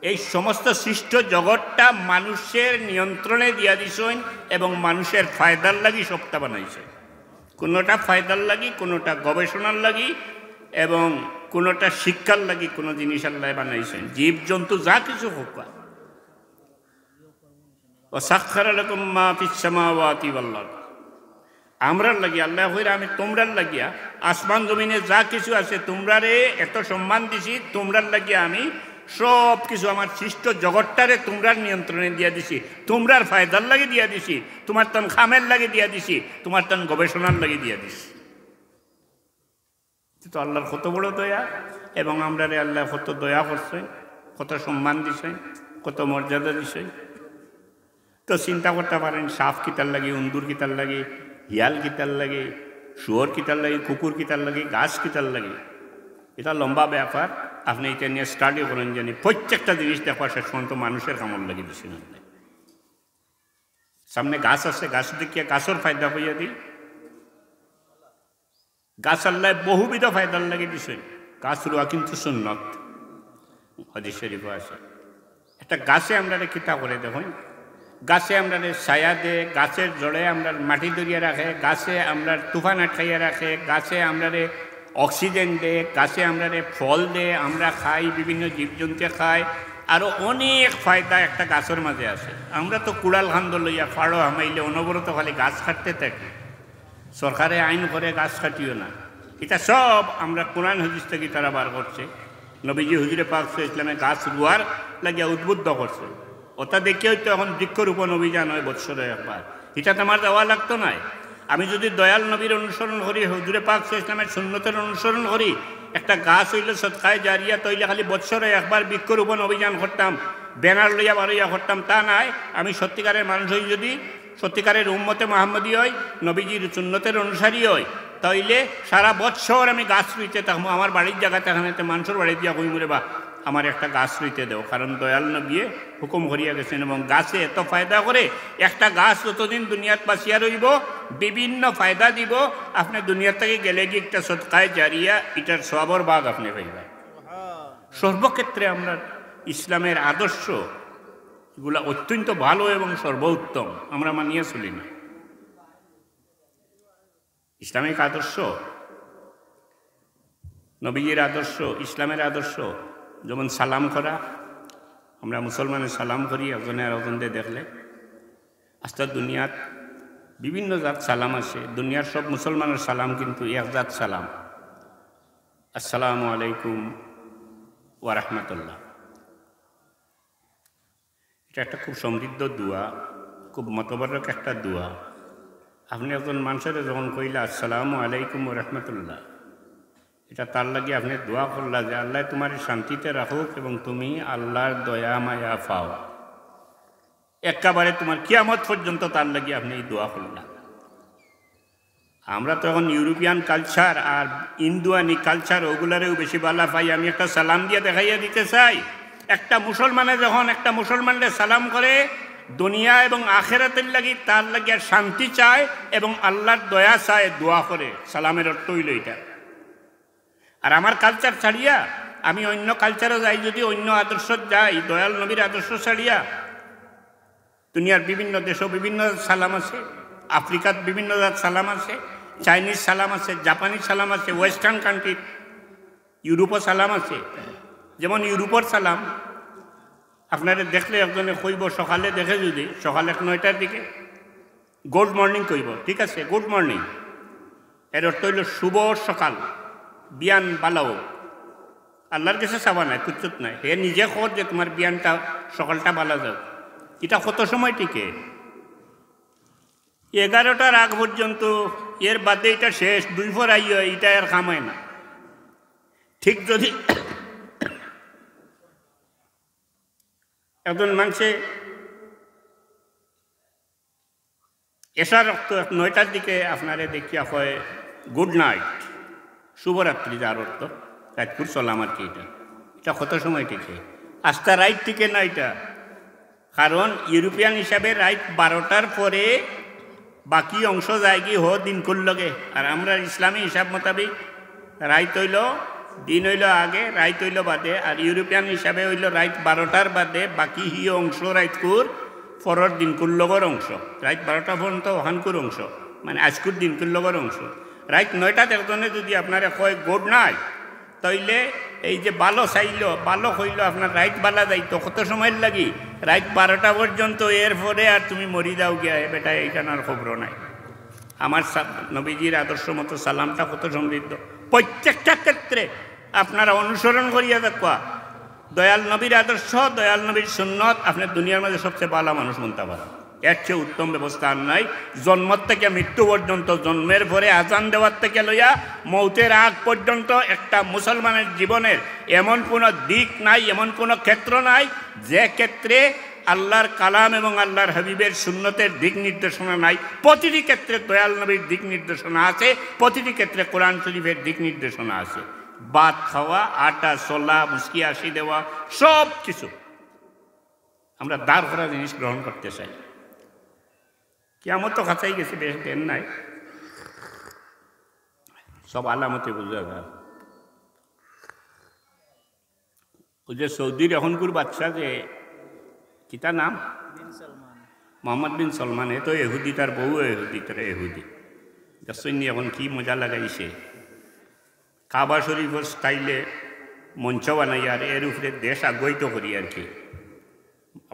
এই সমস্ত সৃষ্ট জগৎটা মানুষের নিয়ন্ত্রণে দিয়া দিছইন এবং মানুষের ফায়দার লাগি সবটা বানাইছইন। কোনোটা ফায়দার লাগি, কোনোটা গবেষণার লাগি, এবং কোনোটা শিক্ষার লাগি কোনো জিনিস আল্লায় বানাইছইন। জীবজন্তু যা কিছু হউক, وسخر لكم ما في السماوات والأرض। আমরার লাগি, আল্লায় কইরা, আমি তুমরার লাগিয়া, আসমান জমিনে যা কিছু আছে, তুমরারে এত সম্মান দিছি, তুমরার লাগিয়া আমি সব কিছু, আমার সৃষ্ট জগৎটারে তুমরার নিয়ন্ত্রণে দিয়া দিছি, তুমরার ফায়দার লাগি দিয়া দিছি, তুমার তান খামের লাগি দিয়া দিছি, তুমার তান গবেষণার লাগি দিয়া দিছি। তো আল্লাহর কত বড় দয়া, এবং আমরারে আল্লাহ কত দয়া করছেন, কত সম্মান দিছেন, কত মর্যাদা দিছেন। তো চিন্তা করতে পারেন, সাপ কিতার লাগি, উন্দুর কিতার লাগি, হিয়াল কিতার লাগি, শুয়োর কিতার লাগি, কুকুর কিতার লাগি, গাছ কিতার লাগি। এটা লম্বা ব্যাপার। আপনি এটা নিয়ে স্টাডি করেন, জানি প্রত্যেকটা জিনিস দেখবা শেষ পর্যন্ত মানুষের কামর লাগি দিছেন আল্লাহ। সামনে গাছ আছে, গাছ দেখিয়া গাছর ফায়দা কইয়া দিই। গাছ আল্লাহ বহুবিধ ফায়দার লাগি দিছেন। গাছ রুয়া কিন্তু সুন্নত, হাদিস শরীফও আছে। একটা গাছে আমরারে কিতা করে দেখুন, গাছে আমরারে ছায়া দে, গাছের জড়ে আমরার মাটি ধরিয়া রাখে, গাছে আমরার তুফান আটকাইয়া রাখে, গাছে আমরারে অক্সিজেন দে, গাছে আমরারে ফল দে, আমরা খাই, বিভিন্ন জীবজন্তুয়ে খায়। আরও অনেক ফায়দা একটা গাছর মাঝে আছে। আমরা তো কুড়াল খান্দ লইয়া ফাড়ো হামাইলে অনবরত খালি গাছ কাটতে থাকি। সরকারে আইন করে গাছ কাটিও না। এটা সব আমরা কোরআন হাদিস থাকি তারা বার করছে। নবীজি হুজুরে পাক সাল্লাল্লাহু আলাইহি ওয়াসাল্লামে গাছ রুয়ার লাগিয়া উদ্বুদ্ধ করছে। ওটা দেখিয়াউ তো এখন বৃক্ষরোপণ অভিযান হয় বৎসরে একবার। এটা তো আমার দেওয়া লাগতো নায়। আমি যদি দয়াল নবীর অনুসরণ করি, হুজুরে পাক সাল্লাল্লাহু আলাইহি ওয়াসাল্লামের সুন্নতের অনুসরণ করি, একটা গাছ হইল সদকায়ে জারিয়া, তইলে খালি বৎসরে একবার বৃক্ষরোপণ অভিযান করতাম, ব্যানার লইয়া বারইয়া করতাম, তা নায়। আমি সত্যিকারের মানুষ হই, যদি সত্যিকারের উম্মতে মোহাম্মদী হই, নবীজির সুন্নতের অনুসারী হই, তাইলে সারা বৎসর আমি গাছ রুইতে থাকবো। আমার বাড়ির জাগাত এখানে তো মানুষর বাড়িত দিয়া কইমু, "রে বা, আমার একটা গাছ রুইতে দেও।" কারণ দয়াল নবীয়ে হুকুম করিয়া গেছেন। এবং গাছে এত ফায়দা করে, একটা গাছ যতদিন দুনিয়াত বাঁচিয়া রইব, বিভিন্ন ফায়দা দিব। আপনি দুনিয়ার থাকি গেলে গিয়ে একটা সদকায়ে জারিয়া, এটার সওয়াবর ভাগ আপনি পাইবা। সর্বক্ষেত্রে আমরা ইসলামের আদর্শ এগুলা অত্যন্ত ভালো এবং সর্বোত্তম, আমরা মানিয়া চলি না। ইসলামিক আদর্শ, নবীজির আদর্শ, ইসলামের আদর্শ, যেমন সালাম করা, আমরা মুসলমানে সালাম করি একজনে আরকজনরে দেখলে। আস্তা দুনিয়াত বিভিন্ন জাত সালাম আছে, দুনিয়ার সব মুসলমানের সালাম কিন্তু এক জাত সালাম, আসসালামু আলাইকুম ওয়া রাহমাতুল্লাহ। এটা একটা খুব সমৃদ্ধ দোয়া, খুব মোতাবারক একটা দোয়া। আপনি একজন মানুষরে যখন কইলা, "আসসালামু আলাইকুম ওয়া রাহমাতুল্লাহ", এটা তার লাগি আপনি দোয়া করলা যে, "আল্লাহ তোমারে শান্তিতে রাখুক এবং তুমি আল্লাহর দয়া মায়া পাও।" একেবারে তোমার কিয়ামত পর্যন্ত তার লাগি আপনি এই দোয়া করলা। আমরা তো এখন ইউরোপিয়ান কালচার আর ইন্দুয়ানি কালচার, ওগুলারেও বেশি বালা পাই। আমি একটা সালাম দিয়া দেখাইয়া দিতে চাই, একটা মুসলমানে যখন একটা মুসলমানরে সালাম করে, দুনিয়া এবং আখেরাতের লাগি, তার লাগি আর শান্তি চায় এবং আল্লাহর দয়া চায়, দোয়া করে। সালামের অর্থ হইল এটা। আর আমার কালচার ছাড়িয়া আমি অন্য কালচারও যাই, যদি অন্য আদর্শ যাই, দয়াল নবীর আদর্শ ছাড়িয়া, দুনিয়ার বিভিন্ন দেশও বিভিন্ন সালাম আছে, আফ্রিকাত বিভিন্ন জাত সালাম আছে, চাইনিজ সালাম আছে, জাপানি সালাম আছে, ওয়েস্টার্ন কান্ট্রি, ইউরোপও সালাম আছে। যেমন ইউরোপর সালাম, আপনারে দেখলে একজনে কইব, সকালে দেখে যদি, সকাল এক নয়টার দিকে, "গুড মর্নিং" কইব, ঠিক আছে, "গুড মর্নিং", এর অর্থ হইল শুভ সকাল, বিয়ান বালাও। আল্লাহর কাছে চাওয়া নাই, কুচ্চুত নাই, হে নিজে কর যে তোমার বিয়ানটা, সকালটা বালা যাও। এটা কত সময় টিকে? এগারোটার আগ পর্যন্ত, এর বাদে এটা শেষ, দুই পর আই হয়, এটা আর কাম হয় না। ঠিক যদি একজন মানুষে এশার রক্ত এক নয়টার দিকে আপনারে দেখিয়া কয়, "গুড নাইট, শুভরাত্রি", যার অর্থ রাইতকুর সালাম আর কি। এটা, এটা কত সময় টিকে? আস্তা রাইত টিকে না এটা, কারণ ইউরোপিয়ান হিসাবে রাইত বারোটার পরে বাকি অংশ যায়গি হ দিনকুর লগে। আর আমরা ইসলামী হিসাব মোতাবেক রাইত হইল, দিন হইল আগে, রাইত হইল বাদে, আর ইউরোপিয়ান হিসাবে হইল রাইত বারোটার বাদে বাকি হি অংশ রাইতকুর পরর দিনকুর লগর অংশ, রাইত বারোটা পর্যন্ত ওখানকুর অংশ, মানে আজকুর দিনকুর লগর অংশ। রাইত নয়টাত একজনে যদি আপনারে কয়, "গুড নাইট", তাইলে এই যে ভালো চাইল, ভালো কইল, আপনার রাইত বালা যাইতো কত সময়ের লাগি? রাইত বারোটা পর্যন্ত, এরপরে আর তুমি মরি যাও গিয়া, এ বেটা এইখান আর খবর নাই। আমার সা-, নবীজির আদর্শ মতো সালামটা কত সমৃদ্ধ। প্রত্যেকটা ক্ষেত্রে আপনারা অনুসরণ করিয়া দেখবা, দয়াল নবীর আদর্শ, দয়াল নবীর সুন্নত, আপনি দুনিয়ার মাঝে সবচেয়ে ভালা মানুষ বনতে পারেন। এর চেয়ে উত্তম ব্যবস্থা আর নাই। জন্ম থেকে মৃত্যু পর্যন্ত, জন্মের পরে আজান দেওয়ার থেকে লইয়া মৌতের আগ পর্যন্ত একটা মুসলমানের জীবনের এমন কোনো দিক নাই, এমন কোনো ক্ষেত্র নাই, যে ক্ষেত্রে আল্লাহর কালাম এবং আল্লাহর হাবিবের সুন্নতের দিক নির্দেশনা নাই। প্রতিটি ক্ষেত্রে দয়াল নবীর দিক নির্দেশনা আছে, প্রতিটি ক্ষেত্রে কোরআন শরীফের দিক নির্দেশনা আছে। ভাত খাওয়া, আটা, ছোলা, মুসকি আসি দেওয়া, সব কিছু আমরা দাঁড় করা জিনিস গ্রহণ করতে চাই। কিয়ামত তো কাছাই গেছে, বেশ দেন নাই, সব আলামতে বুঝা যায়। ওই যে সৌদির এখনকুর বাদশা যে, কিতা নাম? মোহাম্মদ বিন সলমান, এ তো এহুদি, তার বউ এহুদি, তারা এহুদি। দেখছইন নি এখন কি মজা লাগাইছে? কাবা শরীফর স্টাইলে মঞ্চ বানাইয়া আর এর উপরে দেশ আগুয়াইত করি আর কি।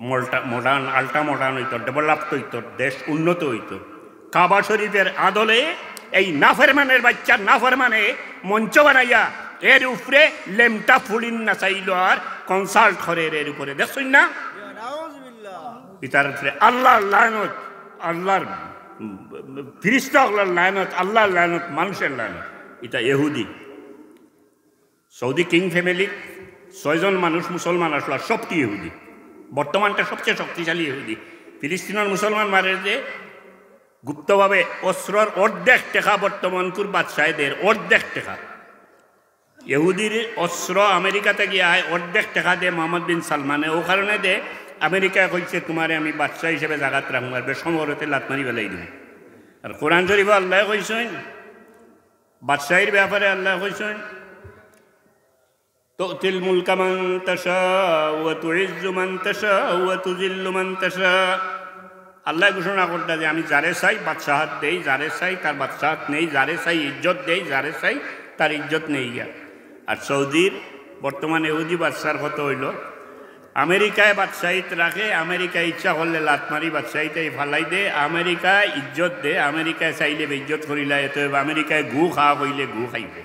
মল্টা-, মডার্ন, আল্ট্রা মডার্ন হইতো, ডেভেলপড হইতো, দেশ উন্নত হইতো। কাবা শরীফের আদলে এই নাফরমানের বাচ্চা নাফরমানে মঞ্চ বানাইয়া এর উপরে লেমটা ফুলিন নাচাইলো আর কনসার্ট করে এর উপরে। দেখছইন না? ইতার উপরে আল্লাহর লানত, আল্লাহর, উম, ফিরিস্তা অকলর লানত, আল্লাহর লানত, মানুষের লানত। ইতা ইহুদি। সৌদি কিং ফ্যামিলি, ছয়জন মানুষ মুসলমান আসলো, আর সবটি ইহুদি। বর্তমানটা সবচেয়ে শক্তিশালী ইহুদি। ফিলিস্তিনের মুসলমান মারে যে গুপ্তভাবে অস্ত্রর অর্ধেক টেকা বর্তমানকুর বাদশায় দের, অর্ধেক টেকা। ইহুদির অস্ত্র আমেরিকা থাকি আয়, অর্ধেক টেকা দে মোহাম্মদ বিন সালমানে, ও কারণে দে আমেরিকায় কইছে, "তোমারে আমি বাদশা হিসেবে জাগাত রাখমু, আর বেশমরতে লাত মারি ফালাই দিমু।" আর কোরআন শরীফে আল্লাহ কইছেন, বাদশাহীর ব্যাপারে আল্লাহ কইছেন, "তুতিল মুলকা মান তাশা ওয়া তুইজ্জু মান তাশা ওয়া তুজিল্লু মান তাশা।" আল্লাহ ঘোষণা করতা যে, "আমি যারে চাই বাদশাহত দেই, যারে চাই তার বাদশাহত নেই, যারে চাই ইজ্জত দেই, যারে চাই তার ইজ্জত নেই গিয়া।" আর সৌদির বর্তমানে ইহুদি বাদশার কত হইল, আমেরিকায় বাদশাহিত রাখে, আমেরিকায় ইচ্ছা করলে লাত মারি বাদশাহিতে ফালাই দে, আমেরিকায় ইজ্জত দে, আমেরিকায় চাইলে বেইজ্জত করিলা, এত আমেরিকায় গু খাওয়া হইলে গু খাইবে।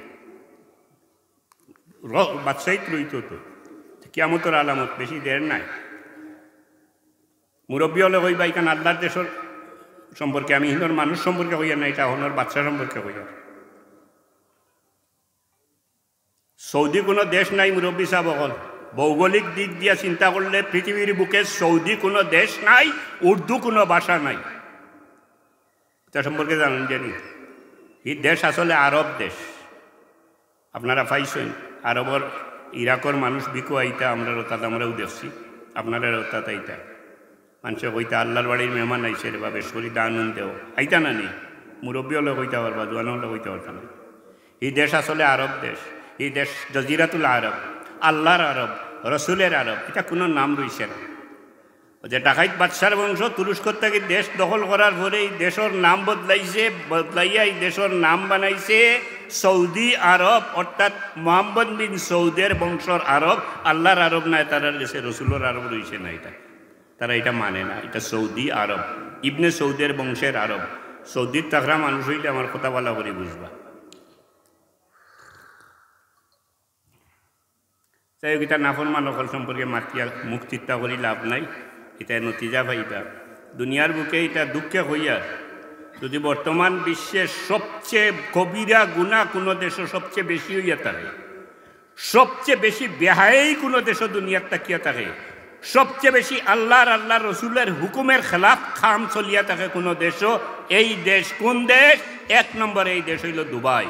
র-, বাদশাহিত রইতো তো। কিয়ামতর আলামত বেশি দের নাই। মুরব্বী হলে কইবা, "ইখান আল্লাহর দেশর সম্পর্কে, আমি হিন্দর মানুষ সম্পর্কে কইয়ার না, এটা হনর বাদশা সম্পর্কে কইয়ার।" সৌদি কোনো দেশ নাই, মুরব্বী সাহেব অকল। ভৌগোলিক দিক দিয়া চিন্তা করলে পৃথিবীর বুকে সৌদি কোনো দেশ নাই, উর্দু কোনো ভাষা নাই। এটা সম্পর্কে জানেন জানি? এই দেশ আসলে আরব দেশ। আপনারা পাইছেন, আরবর ইরাকর মানুষ ভিকু আইতা, আমরা রোতাত আমরাও দেখছি, আপনারা রোতাত আইতা। মানুষে কইতা, "আল্লাহর বাড়ির মেহমান আইছে রে বা, বেশ করি দান উন দেও।" আইতা না নি? মুরব্বী হলে কইতা পারবা, জোয়ান হলে কইতা পারতা না। এই দেশ আসলে আরব দেশ, এই দেশ জজিরাতুল আরব, আল্লাহর আরব, রসুলের আরব, এটা কোনো নাম রইছে না। ওই যে ডাকাইত বাদশার বংশ তুরস্ক থাকি দেশ দখল করার পরে এই দেশর নাম বদলাইছে, বদলাইয়া এই দেশর নাম বানাইছে সৌদি আরব, অর্থাৎ মোহাম্মদ বিন সৌদের বংশর আরব, আল্লাহর আরব নায়, তারার গেছে রসুলর আরব রইছে না এটা। তারা এটা মানে না, এটা সৌদি আরব, ইবনে সৌদের বংশের আরব। সৌদির থাকরা মানুষ হইলে আমার কথা ভালা করি বুঝবা। যাই হোক, ইতা নাফরমান অকল সম্পর্কে মাতিয়া মুখ তিতা করি লাভ নাই, ইতায় নতিজা পাইবা। দুনিয়ার বুকে ইতা দুঃখে কইয়ার, যদি বর্তমান বিশ্বের সবচেয়ে কবিরা গুনাহ কোনো দেশো সবচেয়ে বেশি হইয়া থাকে, সবচেয়ে বেশি বেহায়াই কোনো দেশো দুনিয়াত থাকিয়া থাকে, সবচেয়ে বেশি আল্লাহর, আল্লাহর রসুলের হুকুমের খেলাফ কাম চলিয়া থাকে কোনো দেশো, এই দেশ কোন দেশ? এক নম্বরে এই দেশ হইল দুবাই।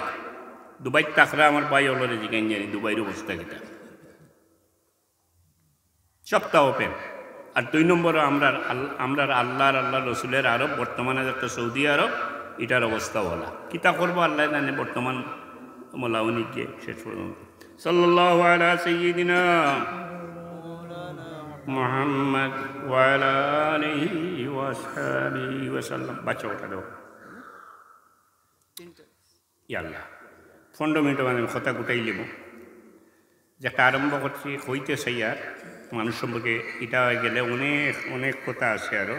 দুবাইত থাকরা আমার ভাই অকলরে জিগাইন জানি, দুবাইর অবস্থা কিতা? সবটা ওপেন। আর দুই নম্বরে আমরার আল-, আমরার আল্লাহর, আল্লাহর রসুলের আরব, বর্তমানে একটা সৌদি আরব, ইটার অবস্থা অলা। কিতা করবো আল্লায় জানে বর্তমান মলাউনিকে শেষ পর্যন্ত। সাল্লাল্লাহু আলা সাইয়্যিদিনা মুহাম্মদ ওয়া আলা আলিহি ওয়া আসহাবিহি ওয়া সাল্লাম। বাচ্চা ওটা দেও। ইয়া আল্লাহ, পনেরো মিনিট মানে আমি কথা গুটাই লিব। যেটা আরম্ভ করছি, কইতে চাই আর মানুষ সম্পর্কে, এটা গেলে অনেক, অনেক কথা আছে আরো।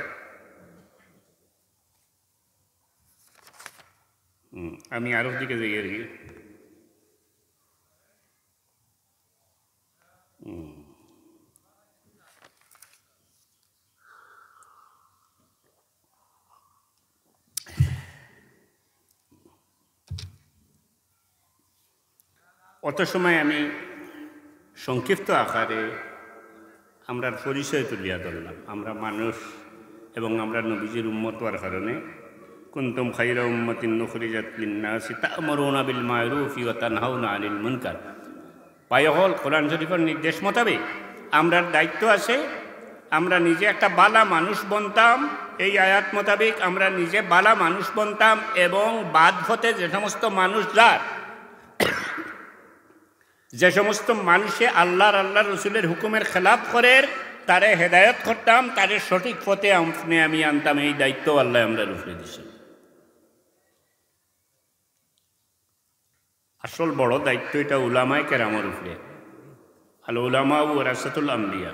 হুম, আমি আরো দিকে যাই আর কি। হুম। অত সময় আমি সংক্ষিপ্ত আকারে আমরার পরিচয় তুলিয়া ধরলাম। আমরা মানুষ এবং আমরা নবীজির উম্মত হওয়ার কারণে কুনতুম খায়রা উম্মাতিন উখরিজাত লিন্নাসি তা'মুরুনা বিল মা'রুফি ওয়া তানহাউনা আনিল মুনকার। ভাই অকল, কোরআন শরীফর নির্দেশ মোতাবেক আমরার দায়িত্ব আছে, আমরা নিজে একটা বালা মানুষ বনতাম। এই আয়াত মোতাবেক আমরা নিজে বালা মানুষ বনতাম এবং বাদ পথে যে সমস্ত মানুষ যার, যে সমস্ত মানুষে আল্লাহর, আল্লাহর রসুলের হুকুমের খেলাফ করের, তারে হেদায়ত করতাম, তারে সঠিক পথে আপনে আমি আনতাম। এই দায়িত্ব আল্লাহ আমরার উপরে দিছে। আসল বড় দায়িত্ব এটা উলামায়ে কেরামর উপরে। আল উলামা ওয়ারাসাতুল আম্বিয়া।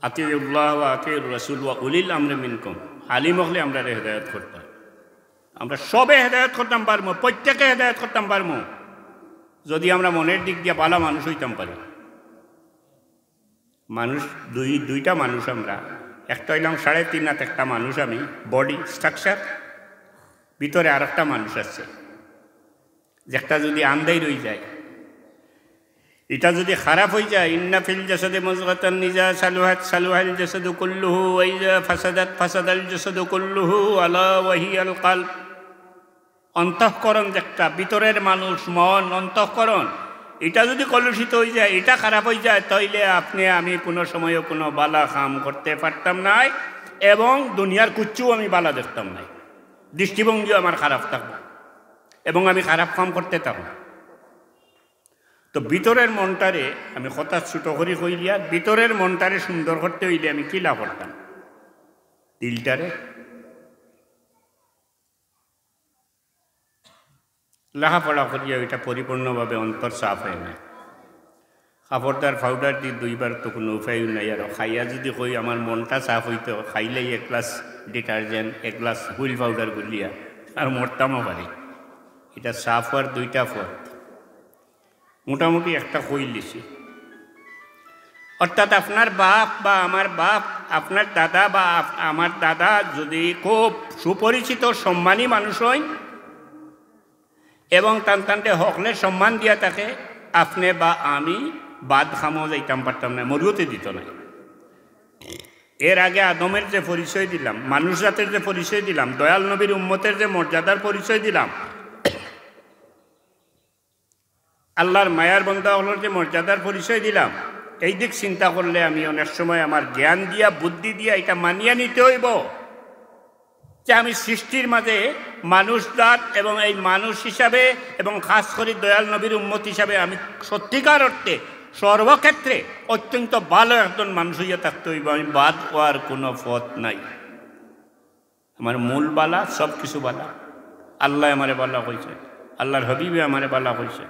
আতিউল্লাহ ওয়া আতিউর রাসূল ওয়া উলিল আমরি মিনকুম। আলিম অকলে আমরারে হেদায়ত করতা। আমরা সবে হেদায়ত করতাম পারমু, প্রত্যেকে হেদায়ত করতাম পারমু, যদি আমরা মনের দিক দিয়া বালা মানুষ অইতাম পারি। মানুষ দুই, দুইটা মানুষ আমরা, একটা অইলাম সাড়ে তিন হাত একটা মানুষ আমি, body structure, ভিতরে আরেকটা মানুষ আছে, যেটা যদি আন্দাইর অইযায়, ইটা যদি খারাপ অইযায়, ইন্না ফিল জাসাদি মুদগাতান ইজা সালুহাত সালুহাল জাসাদু কুল্লুহু ওয়া ইজা ফাসাদাত ফাসাদাল জাসাদু কুল্লুহু আলা ওয়া হিয়াল কলব। অন্তঃকরণ যেটা, ভিতরের মানুষ, মন, অন্তঃকরণ, ইটা যদি কলুষিত অইযায়, ইটা খারাপ অইযায়, তাইলে আপনে আমি কুনু সময়ও কুনু বালা কাম করতে পারতাম নায় এবং দুনিয়ার কুচ্ছু আমি বালা দেখতাম নায়, দৃষ্টিভঙ্গিও আমার খারাপ থাকবো এবং আমি খারাপ কাম করতে থাকবো। তো ভিতরের মনটারে, আমি কথা ছোট করি কইলিয়ার, ভিতরের মনটারে সুন্দর করতে অইলে আমি কিলা করতাম? দিলটারে লেখাপড়া করিয়া ওইটা পরিপূর্ণভাবে অন্তর সাফ অয় না। কাপড়দার পাউডার দি ধুইবার তো কুনু উপায়ও নাই। আর খাইয়া যদি কই আমার মনটা সাফ অইতো, খাইলেই এক গ্লাস detergent, এক গ্লাস হুইল পাউডার গুলিয়া, আর মরতামও পারি। ইটা সাফ অওয়ার দুইটা পথ। মোটামুটি একটা কইলিছি। অর্থাৎ আপনার বাপ বা আমার বাপ, আপনার দাদা বা আপ-, আমার দাদা যদি খুব সুপরিচিত সম্মানী মানুষ অইন এবং তান তানরে হকলে সম্মান দিয়া থাকে, আপনে বা আমি বাদ কামো যাইতাম পারতাম নায়, মরুয়তে দিত নায়। এর আগে আদমের যে পরিচয় দিলাম, মানুষ জাতের যে পরিচয় দিলাম, দয়াল নবীর উম্মতের যে মর্যাদার পরিচয় দিলাম, আল্লাহর মায়ার বন্দা অকলর যে মর্যাদার পরিচয় দিলাম, এই দিক চিন্তা করলে আমি অনেক সময় আমার জ্ঞান দিয়া, বুদ্ধি দিয়া ইটা মানিয়া নিতে অইবো যে আমি সৃষ্টির মাঝে মানুষ জাত এবং এই মানুষ হিসাবে এবং খাস করি দয়াল নবীর উম্মত হিসাবে আমি সত্যিকার অর্থে সর্বক্ষেত্রে অত্যন্ত ভালো একজন মানুষ অইয়া থাকতে অইবো। আমি বাদ অওয়ার কুনু পথ নাই। আমার মূল বালা, সব কিছু বালা। আল্লায় আমারে বালা কইছে, আল্লাহর হাবিবে আমারে বালা কইছে।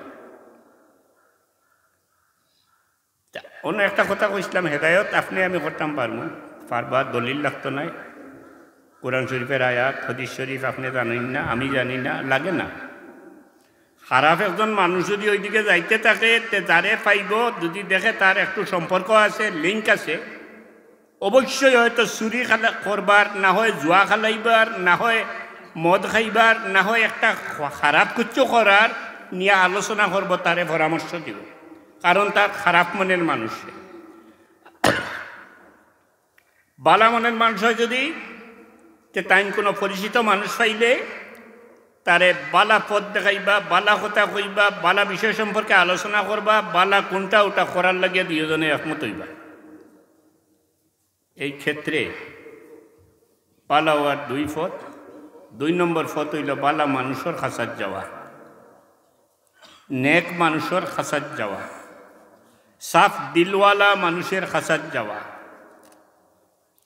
তা, অন্য একটা কথা কইছিলাম, হেদায়ত আপনে আমি করতাম পারমু, পারবা, দলিল লাগতো নায়। কোরআন শরীফের আয়াত, হাদিস শরীফ আপনে জানইন না, আমি জানি না, লাগে না। খারাপ একজন মানুষ যদি ওইদিকে যাইতে থাকে, তে যারে পাইবো, যদি দেখে তার একটু সম্পর্ক আছে, link আছে, অবশ্যই হয়তো চুরি খালা-, করবার, না হয় জুয়া খেলাইবার, না হয় মদ খাইবার, না হয় একটা খ-, খারাপ কিছু করার নিয়া আলোচনা করবো, তারে পরামর্শ দিবো, কারণ তার খারাপ মনের মানুষ সে। বালা মনের মানুষ অয় যদি, তে তাইন কুনু পরিচিত মানুষ পাইলে তারে বালা পথ দেখাইবা, বালা কথা কইবা, বালা বিষয় সম্পর্কে আলোচনা করবা, বালা কুনটা ওটা করার লাগিয়া দুইওজনে একমত অইবা। এই ক্ষেত্রে বালা অওয়ার দুই পথ। দুই নম্বর পথ অইলো বালা মানুষর কাছাত যাওয়া, নেক মানুষর কাছাত যাওয়া, সাফ দিলওয়ালা মানুষের কাছাত যাওয়া,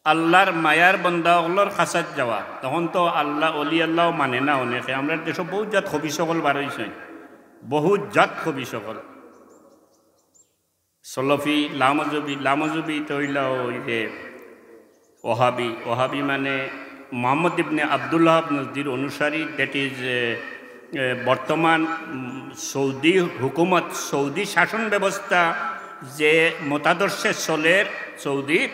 আল্লাহর মায়ার বন্দা অকলর কাছাত যাওয়া। তখন তো আল্লাহ, অলি আল্লাহও মানে না অনেকে। আমরার দেশো বহুত জাত খবিস অকল বার অইছইন, বহুত জাত খবিস অকল। সলফি, লামজবি, লামজবি তো অইলা ওই যে ওহাবি, ওহাবি মানে মোহাম্মদ ইবনে আব্দুল্লাহ নজদির অনুসারী, that is, এ, এ, বর্তমান, উম, সৌদি হুকুমত, সৌদি শাসন ব্যবস্থা যে মতাদর্শে চলের সৌদি,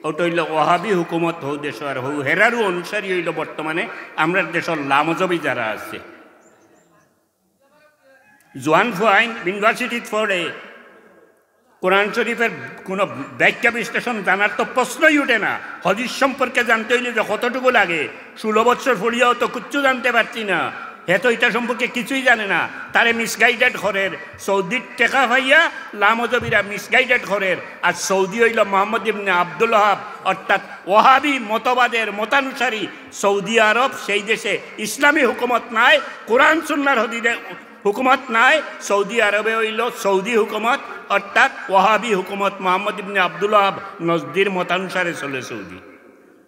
ওটা অইলো ওহাবি হুকুমত হউ দেশো, আর হউ হেরারও অনুসারী অইলো বর্তমানে আমরার দেশর লামজবি যারা আছে। জোয়ান ফুয়াইন ইউনিভার্সিটিত পড়ে, কোরআন শরীফের কোনো ব্যাখ্যা বিশ্লেষণ জানার তো প্রশ্নই উঠে না। হাদিস সম্পর্কে জানতে হইলে যে কতটুকু লাগে, ষোলো বছর পড়িয়াও তো কিচ্ছু জানতে পারছি না। হে তো এটা সম্পর্কে কিছুই জানে না। তারে মিসগাইডেড করের, সৌদির টেকা পাইয়া লামজবিরা মিসগাইডেড করের। আর সৌদি হইল মোহাম্মদ ইবনে আব্দুল ওহাব, অর্থাৎ ওহাবি মতবাদের মতানুসারী সৌদি আরব। সেই দেশে ইসলামী হুকুমত নাই, কোরআন সুন্নার হদিদে হুকুমত নাই। সৌদি আরবে হইল সৌদি হুকুমত, অর্থাৎ ওহাবি হুকুমত। মোহাম্মদ ইবনে আব্দুল ওহাব নজদির মতানুসারে চলে সৌদি।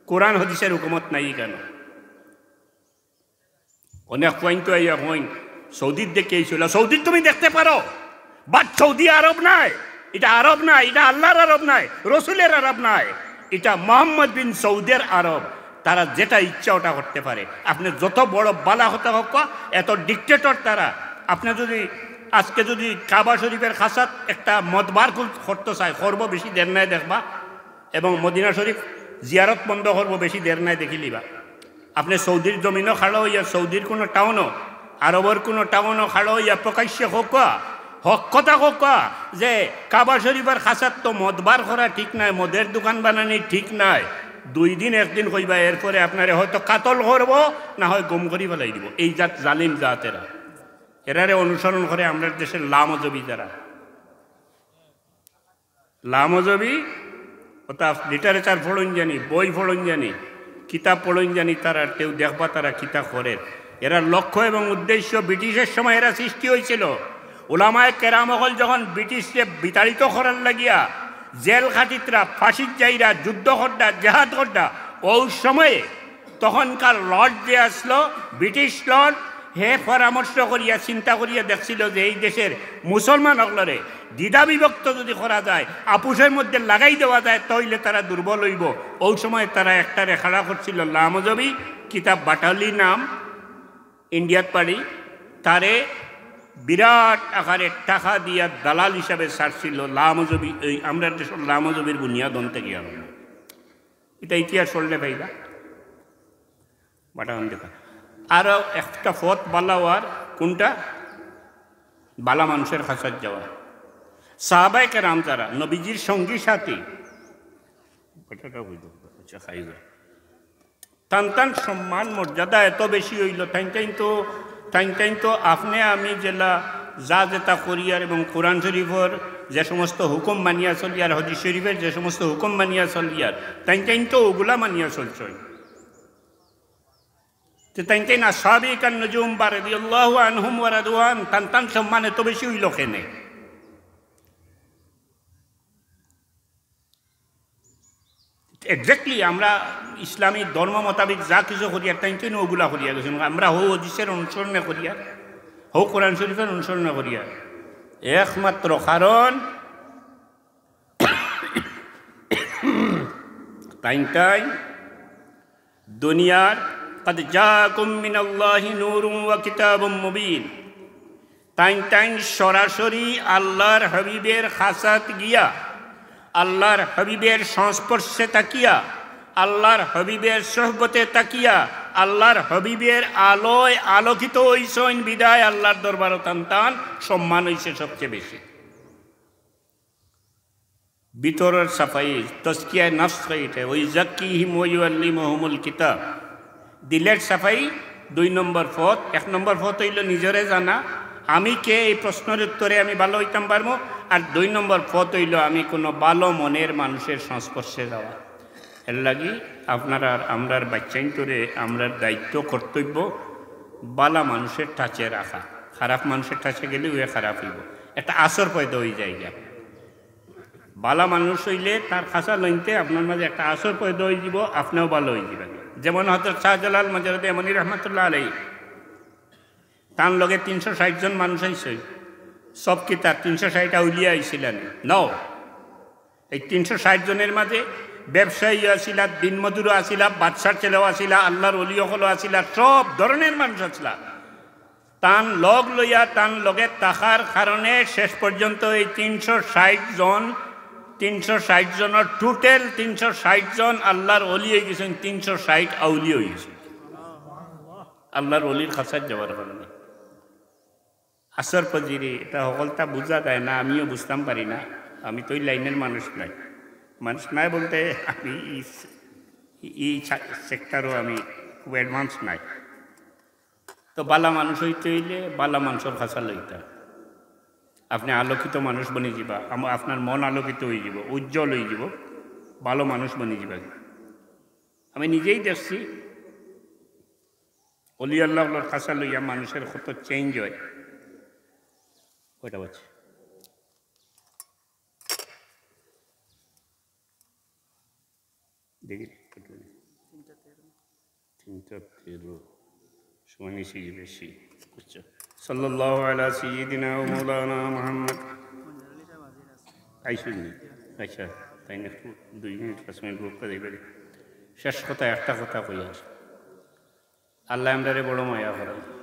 কোরআন হাদিসের হুকুমত নাই কেন? অনেক পয়েন্ট তো এই এখন সৌদির দেখে এই ছিল। সৌদির তুমি দেখতে পারো, বাট সৌদি আরব নাই। এটা আরব নাই, এটা আল্লাহর আরব নাই, রসুলের আরব নাই, এটা মোহাম্মদ বিন সৌদের আরব। তারা যেটা ইচ্ছা ওটা করতে পারে। আপনি যত বড় বালা কথা হোক, এত ডিক্টেটর তারা। আপনি যদি আজকে যদি কাবা শরীফের খাসাত একটা মদবার করতে চায়, করবো, বেশি দের নাই দেখবা, এবং মদিনা শরীফ জিয়ারত বন্ধ করবো, বেশি দের নাই দেখিলিবা। আপনি সৌদির জমিনও খাড়া হইয়া, সৌদির কোনো টাউনও, আরবর কোনো টাউনও খাড়া হইয়া প্রকাশ্যে কউক্কা, হক কথা কউক্কা যে কাবা শরীফের খাসাত তো মদবার করা ঠিক নাই, মদের দোকান বানানি ঠিক নাই। দুই দিন একদিন কইবা, এরপরে আপনারে হয়তো কাতল করবো, না হয় গুম করি ফেলাই দিব। এই জাত জালিম জাত এরা। এরারে অনুসরণ করে আমরার দেশের লামজবি যারা। লামজবি, অর্থাৎ লিটারেচার পড়ইন জানি, বই পড়ইন জানি, কিতাব পড়ইন জানি, তারা কেউ দেখবা তারা কিতা করের। এরা লক্ষ্য এবং উদ্দেশ্য ব্রিটিশের সময় এরা সৃষ্টি হইছিল। উলামায়ে কেরাম অকল যখন ব্রিটিশরে বিতাড়িত করার লাগিয়া জেল খাটিত্রা, ফাঁসিত যাইরা, যুদ্ধ কররা, জেহাদ কররা, ওই সময়ে তখনকার লর্ড যে আসলো, ব্রিটিশ লর্ড, হে পরামর্শ করিয়া, চিন্তা করিয়া দেখছিল যে এই দেশের মুসলমান অকলরে দ্বিধা বিভক্ত যদি করা যায়, আপুষের মধ্যে লাগাই দেওয়া যায়, তাইলে তারা দুর্বল হইব। ওই সময় তারা একটারে খাড়া করছিল লামজবি, কিতাব বাটালি নাম, ইন্ডিয়াত পাড়ি, তারে বিরাট আকারে টাকা দিয়া দালাল হিসাবে ছাড়ছিল লামজবি। এই আমরা দেশের লামজবির বুনিয়াদ অন থেকে আরম্ভ। এটা ইতিহাস পড়লে পাইবা। বাটান দেখা। আরো একটা পথ বালা অওয়ার, কোনটা? বালা মানুষের খাসাত যাওয়া। সাহাবায়ে কেরাম যারা নবীজির সঙ্গী সাথী, আচ্ছা, খাইবা। তান তান সম্মান মর্যাদা এত বেশি হইল, তাইন তাইন তো, তাইন তাইন তো আপনি আমি যেলা যা যেটা করিয়ার এবং কোরআন শরীফর যে সমস্ত হুকুম মানিয়া চলিয়ার, হাদিস শরীফের যে সমস্ত হুকুম মানিয়া চলিয়ার, তাইন তাইন তো ওগুলা মানিয়া চলছইন। তে তাইন তাইন আসহাবে কান নুজুম বা রাদিয়াল্লাহু আনহুম ওয়া রাদু আন, তান তান সম্মান এত বেশি হইল কেনে? এক্স্যাক্টলি, আমরা ইসলামী ধর্ম মোতাবেক যা কিছু করিয়ার, তাইন তাইন ওগুলা করিয়া গেছইন। আমরা হউ হাদিসের অনুসরণে করিয়ার, হউ কোরআন শরীফের অনুসরণে করিয়ার। একমাত্র কারণ তাইন তাইন দুনিয়ার قد جاءكم من الله نور وكتاب مبين। তাইন তাইন সরাসরি আল্লাহর হাবিবের খাসাত গিয়া, আল্লাহর হাবিবের সংস্পর্শে থাকিয়া, আল্লাহর হাবিবের সোহবতে থাকিয়া, আল্লাহর হাবিবের আলোয় আলোকিত হইছইন বিধায় আল্লাহর দরবারও তান তান সম্মান হইছে সবচেয়ে বেশি। ভিতরের সাফাই, তজকিয়ায়ে নফস কইতে, ওয়া ইউযাক্কিহিম ওয়া ইউআল্লিমুহুমুল কিতাব। দিলের সাফাই দুই নম্বর পথ। এক নম্বর পথ হইল নিজরে জানা, আমি কে, এই প্রশ্নের উত্তরে আমি ভালো হইতাম পারমু। আর দুই নম্বর পথ হইল আমি কোনো ভালো মনের মানুষের সংস্পর্শে যাওয়া। এর লাগি আপনারার আমরার বাচ্চাইন্তরে আমরার দায়িত্ব কর্তব্য বালা মানুষের টাচে রাখা। খারাপ মানুষের টাচে গেলে ওয়ে খারাপ হইব, একটা আসর পয়দা হয়ে যায় গিয়া। বালা মানুষ হইলে তার খাসা লইনতে আপনার মাঝে একটা আসর পয়দা হয়ে যাব, আপনিও ভালো হয়ে যাবেন। যেমন হজরত শাহজালাল মাজারুদ্দিন ইয়ামানি রহমতুল্লাহ আলাইহি, তার লগে তিনশো ষাট জন মানুষ আইছে, সব কি তার তিনশো ষাট আউলিয়া আইছিলেন? নাও। এই তিনশো ষাট জনের মাঝে ব্যবসায়ী আছিলা, দিনমজুরও আছিলা, বাদশার ছেলেও আছিলা, আল্লাহর ওলি অকলও আছিলা, সব ধরনের মানুষ আছিলা। তান লগ লইয়া তান লগে থাকার কারণে শেষ পর্যন্ত এই তিনশো ষাট জন, তিনশো ষাট জনের টোটাল তিনশো ষাট জন আল্লাহর ওলি হয়ে গেছেন, তিনশো ষাট আউলি হয়ে গেছেন আল্লাহর ওলির খাসাত যাওয়ার কারণে। আসর ফজিরি, ইতা হকলতা বুঝা যায় না, আমিও বুঝতাম পারি না। আমি তো ই লাইনর মানুষ নায়। মানুষ নায় বলতে আমি ই, ই সে-, সেক্টরও আমি খুব অ্যাডভান্স নায়। তো বালা মানুষ অইতে অইলে বালা মানষর খাছা লইতা। আপনে আলোকিত মানুষ বনি যিবা, আম-, আপনার মন আলোকিত অইযিবো, উজ্জ্বল অইযিবো, ভালো মানুষ বনি যিবা। আমি নিজেই দেখছি, অলি আল্লাহ অকলর খাছা লইয়া মানুষর কত চেঞ্জ অয়। কয়টা বাজছে? দেখি, তিনটা তেরো। সময় নিছি যে বেশি। আচ্ছা। সাল্লাল্লাহু আলা সাইয়্যিদিনা ওয়া মাওলানা মুহাম্মদ। আইসুন নি? আচ্ছা, তাইন একটু দুই মিনিট, পাঁচ মিনিট বক্তা দিবা। শেষ কথা, একটা কথা কইয়ার। আল্লায় আমরারে বড় মায়া করইন।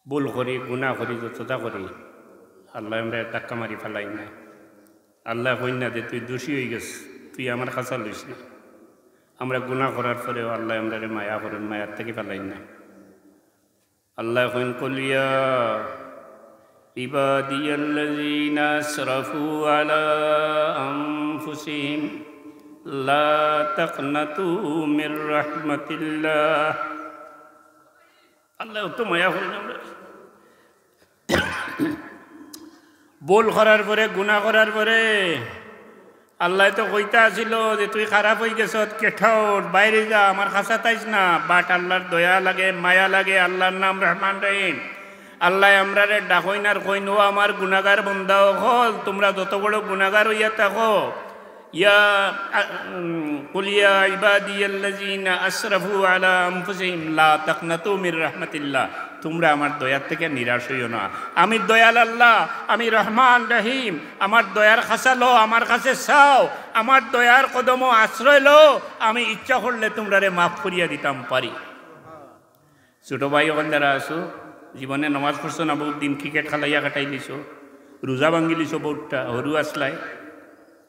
ভুল করি, গুনা করি, যততা করি, আল্লায় আমরারে ধাক্কা মারি ফালাইন না। আল্লায় কইন না যে, "তুই দোষী অইগেছ, তুই আমার খাছা লইস না।" আমরা গুনা করার পরেও আল্লায় আমরারে মায়া করইন, মায়ার থাকি ফালাইন না। আল্লায় কইন, "কুল ইয়া ইবাদিয়াল্লাযীনা আসরাফু আলা আনফুসিহিম লা তাকনাতু মির রাহমাতিল্লাহ।" আল্লায় অত মায়া করইন আমরারে। ভুল করার পরে, গুনা করার পরে আল্লায় তো কইতা আছিল যে, "তুই খারাপ অইগেছত, get out, বাইরে যা, আমার খাছাত আইস না।" But আল্লার দয়া লাগে, মায়া লাগে, আল্লার নাম রহমান রহিম। আল্লায় আমরারে ডাকইন আর কইন, "ও আমার গুনাগার বন্দা অকল, তুমরা যত বড় গুনাগার অইয়া থাকো, ইয়া, আ, উম, কুল ইয়া ইবাদিয়াল্লাযীনা আসরাফু আলা আনফুসিহিম লা তাকনাতু মির রাহমাতিল্লাহ।" তুমরা আমার দয়ার থাকি নিরাশ অইও না। আমি দয়াল আল্লাহ, আমি রহমান রহিম। আমার দয়ার খাছা লও, আমার কাছে চাও, আমার দয়ার কদমো আশ্রয় লও। আমি ইচ্ছা করলে তুমরারে মাফ করিয়া দিতাম পারি। ছোট ভাই অকল যারা আছো, জীবনে নমাজ পড়ছো না, বউত দিন ক্রিকেট খেলাইয়া কাটাইলিছো, রোজা ভাঙ্গিলিছো বউতটা, হুরু আছলায়,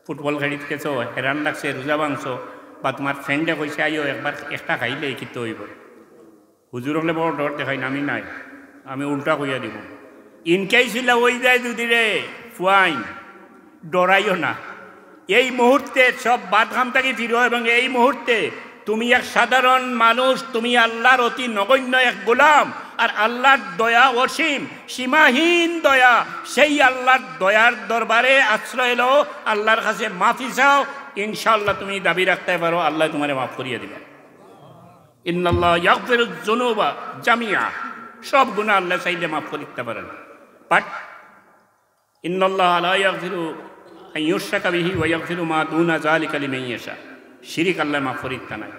ফুটবল খেলিত গেছো, হেরান লাগছে, রোজা ভাঙছো, বা তুমার ফ্রেন্ডে কইছে, "আইও, একবার একটা খাইলে কিতা অইবো।" হুজুর অকলে বড় ডর দেখাইন, আমি নায়, আমি উল্টা কইয়া দিমু। In case ইলা অই যায় যুদি রে, fine, ডরাইও না। এই মুহূর্তে সব বাদ কাম থাকি ফিরো এবং এই মুহূর্তে তুমি এক সাধারণ মানুষ, তুমি আল্লার অতি নগণ্য এক গোলাম, আর আল্লার দয়া অসীম, সীমাহীন দয়া। সেই আল্লার দয়ার দরবারে আশ্রয় লও, আল্লার কাছে মাফি চাও, ইনশাআল্লাহ তুমি দাবি রাখতায় পারো, আল্লায় তুমারে মাফ করিয়া দিবা। ইন্নাল্লাহা ইয়াগফিরুয যুনুবা জামিআ, সব গুনা আল্লায় চাইলে মাফ করিতা পারেন, but ইন্নাল্লাহা লা ইয়াগফিরু আন ইউশরাকা বিহি ওয়া ইয়াগফিরু মা দুনা যালিকা লিমান ইয়াশা। শিরিক আল্লায় মাফ করিতা নায়।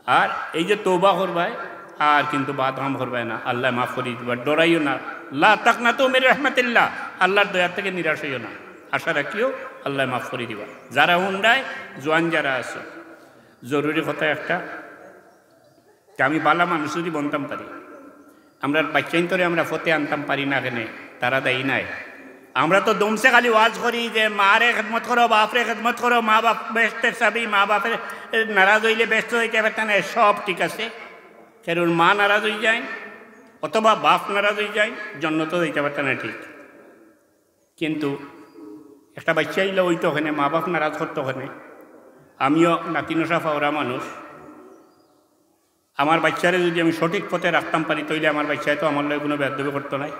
আর এই যে তওবা করবায়, আর কিন্তু বাদ কাম করবায় না, আল্লায় মাফ করি দিবা, ডরাইও না। লা তাকনাতু মির রাহমাতিল্লাহ, আল্লার দয়া থাকি নিরাশ অইও না, আশা রাখিও আল্লায় মাফ করি দিবা। যারা হুনরায়, জোয়ান যারা আছো, জরুরি কথা একটা, তে আমি বালা মানুষ যুদি বনতাম পারি, আমরার বাইচ্চাইন্তরে আমরা ফতে আনতাম পারি না কেনে? তারা দায়ী নায়। আমরা তো দমছে খালি ওয়াজ করি যে মারে খেদমত করো, বাফরে খেদমত করো, মা বাফ বেহেশতের চাবি, মা বাফরে নারাজ অইলে বেহেস্তো যাইতা পারতা নায়, সব ঠিক আছে। কারণ মা নারাজ অই যায় অথবা বাফ নারাজ অই যায়, জন্নতো যাইতা পারতা নায়, ঠিক। কিন্তু একটা বাইচ্চা ইলা অইতো কেনে, মা বাফ নারাজ করতো কেনে। আমিও নাতিনশা পাওরা মানুষ, আমার বাইচ্চারে যুদি আমি সঠিক পথে রাখতাম পারি, তাইলে আমার বাইচ্চায় তো আমার লগে কুনু বেয়াদবি করতো নায়।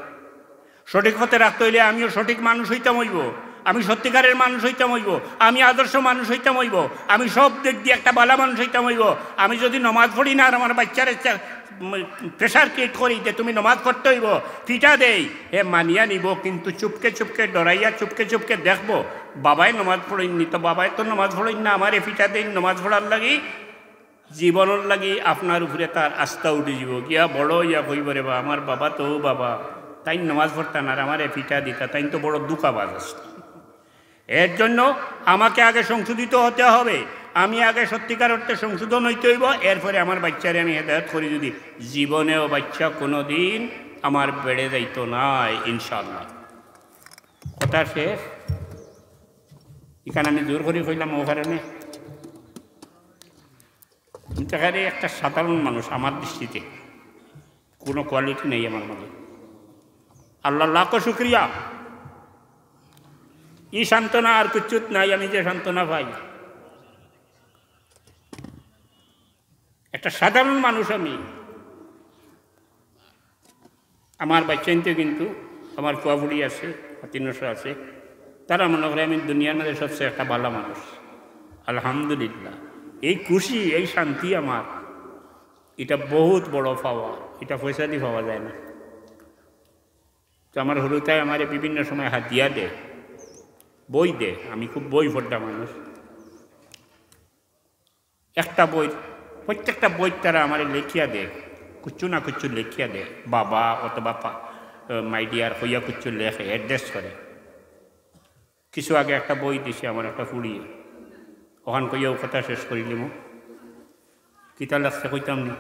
সঠিক পথে রাখতে অইলে আমিও সঠিক মানুষ অইতাম অইবো, আমি সত্যিকারের মানুষ অইতাম অইবো, আমি আদর্শ মানুষ অইতাম অইবো, আমি সব দিক দিয়া একটা বালা মানুষ অইতাম অইবো। আমি যুদি নমাজ পড়ি না আর আমার বাইচ্চারে চা-, উম, pressure create করি যে তুমি নমাজ পড়তে অইবো, ফিটা দেই, হে মানিয়া নিবো, কিন্তু চুপকে চুপকে ডরাইয়া চুপকে চুপকে দেখবো, বাবায় নমাজ পড়ইন নি, তো বাবায় তো নমাজ পড়ইন না, আমারে ফিটা দেইন নমাজ পড়ার লাগি। জীবনর লাগি আপনার উপরে তার আস্থা উঠি যিবো। গিয়া বড় অইয়া কইবো, "রে বা, আমার বাবা তো বাবা, তাইন নমাজ পড়তা না আর আমারে ফিটা দিতা, তাইন তো বড় ধুকাবাজ আছলা।" এর জন্য আমাকে আগে সংশোধিত হতে হবে, আমি আগে সত্যিকার অর্থে সংশোধন অইতে অইবো, এরপরে আমার বাইচ্চারে আমি হেদায়েত করি। যুদি জীবনেও বাইচ্চা কুনুদিন আমার বেড়ে যাইতো নায়, ইনশাআল্লাহ। কথা শেষ। ইখান আমি জোর করি কইলাম, ও কারণে ইন্তেকারী একটা সাধারণ মানুষ আমার দৃষ্টিতে। কোনো কোয়ালিটি নেই আমার মধ্যে। আল্লাহ লাখো শুক্রিয়া, এই সান্ত্বনা আর কিচ্ছুত নাই। আমি যে সান্ত্বনা পাই, একটা সাধারণ মানুষ আমি। আমার বাচ্চাইন্তে কিন্তু আমার ফুয়াফুড়ি আছে, ফাতিনসা আছে, তারা মনে করে আমি দুনিয়ার মধ্যে সবচেয়ে একটা ভালো মানুষ। আলহামদুলিল্লাহ, এই খুশি, এই শান্তি আমার, এটা বহুত বড় পাওয়া, এটা পয়সা দিয়ে পাওয়া যায় না। তো আমার হুরুতায় আমারে বিভিন্ন সময় হাদিয়া দে, বই দে, আমি খুব বই পড়া মানুষ। একটা বই, প্রত্যেকটা বই তারা আমারে লেখিয়া দে, কুচ্ছু না কুচ্ছু লেখিয়া দে, বাবা অথবা পা-, মাই ডিয়ার কইয়া কুচ্ছু লেখে, অ্যাড্রেস করে। কিছু আগে একটা বই দিছে আমার একটা ফুড়িয়ে, ওখান কইয়াও কথা শেষ করিলিমু। কিতা লাগছে কইতাম নি,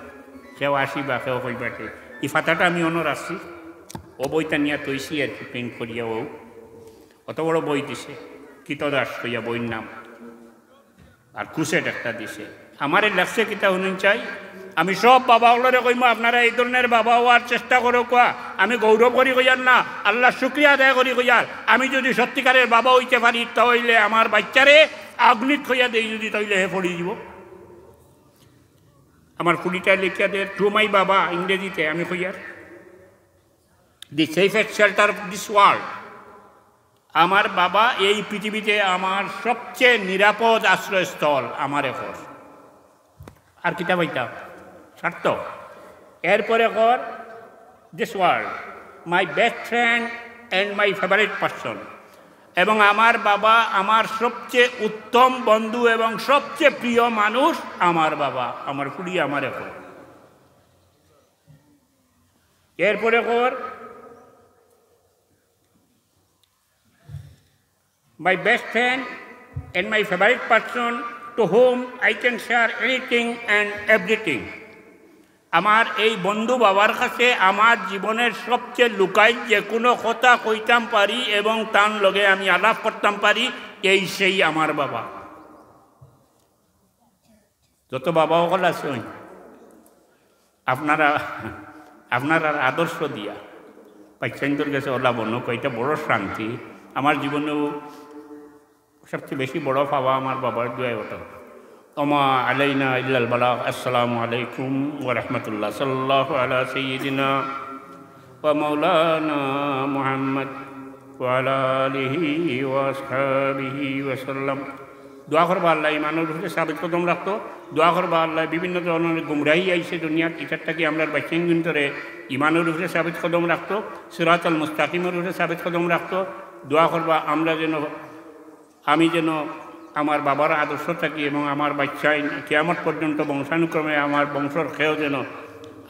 কেউ আসিবা, কেউ কইবাটে। এই ফাতাটা আমি অনো রাখছি, ও বইটা নিয়া তৈছি আর কি, প্রিন্ট করিয়া ও অত বড় বই দিছে, কিতদাস কইয়া বইর নাম, আর কুসেট একটা দিছে। আমারে লেখছে কিতা হুনুন চাই, আমি সব বাবা অকলরে কইমু, আপনারা এই ধরনের বাবা হওয়ার চেষ্টা করো কোয়া। আমি গৌরব করি কইয়ার না, আল্লাহর শুক্রিয়া আদায় করি কইয়ার। আমি যদি সত্যিকারের বাবা হইতে পারি, তাহলে আমার বাচ্চারে আগ্নিত কইয়া দেই যদি, তাইলে হে পড়ি দিব। আমার ফুড়িটা লেখিয়া দে, টু মাই বাবা, ইংরেজিতে আমি কইয়ার, the safest shelter of this world। আমার বাবা এই পৃথিবীতে আমার সবচেয়ে নিরাপদ আশ্রয়স্থল, আমার এখন। আর কিতা পাইতাম? সার্থক। এরপরে কর, this world, my best friend and my favourite person। এবং আমার বাবা আমার সবচেয়ে উত্তম বন্ধু এবং সবচেয়ে প্রিয় মানুষ আমার বাবা, আমার ফুড়ি আমার এখন। এরপরে কর, my best friend and my favourite person to whom I can share anything and everything। আমার এই বন্ধু বাবার কাছে আমার জীবনের সবচেয়ে লুকাই যে কোনো কথা কইতাম পারি এবং তার লগে আমি আলাপ করতাম পারি, এই সেই আমার বাবা। যত বাবা অকল আছইন, আপনারা, আপনারার আদর্শ দিয়া বাচ্চাইন্তর গেছে অলা বনক, এটা বড় শান্তি। আমার জীবনেও সবচেয়ে বেশি বড় পাওয়া আমার বাবার দোয়াই ওটা। ওমা আলাইনা ইল্লাল বালাগ। আসসালামু আলাইকুম ওয়া রাহমাতুল্লাহ। সাল্লাল্লাহু আলা সাইয়্যিদিনা ওয়া মাওলানা মুহাম্মদ ওয়া আলা আলিহি ওয়া আসহাবিহি ওয়া সাল্লাম। দোয়া করবা আল্লাহ ইমানর উপরে সাবিত কদম রাখতো। দোয়া করবা আল্লাহ বিভিন্ন ধরনের গুমরাহি আইছে দুনিয়াত, ইটার থাকি আমরার বাচ্চাইন্তরে ইমানর উপরে সাবিত কদম রাখতো, সিরাতাল মুস্তাকিমর উপরে সাবিত কদম রাখতো। দোয়া করবা আমরা যেন, আমি যেন আমার বাবার আদর্শ থাকি এবং আমার বাচ্চাইন কিয়ামত পর্যন্ত বংশানুক্রমে আমার বংশর কেউ যেন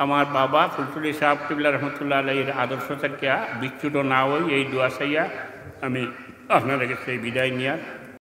আমার বাবা ফুলতলি সাহেব কিবলা রহমতুল্লাহ আলাইহির আদর্শ থাকিয়া বিচ্যুত না হই, এই দোয়া চাইয়া আমি আপনাদের কাছে বিদায় নিয়ার।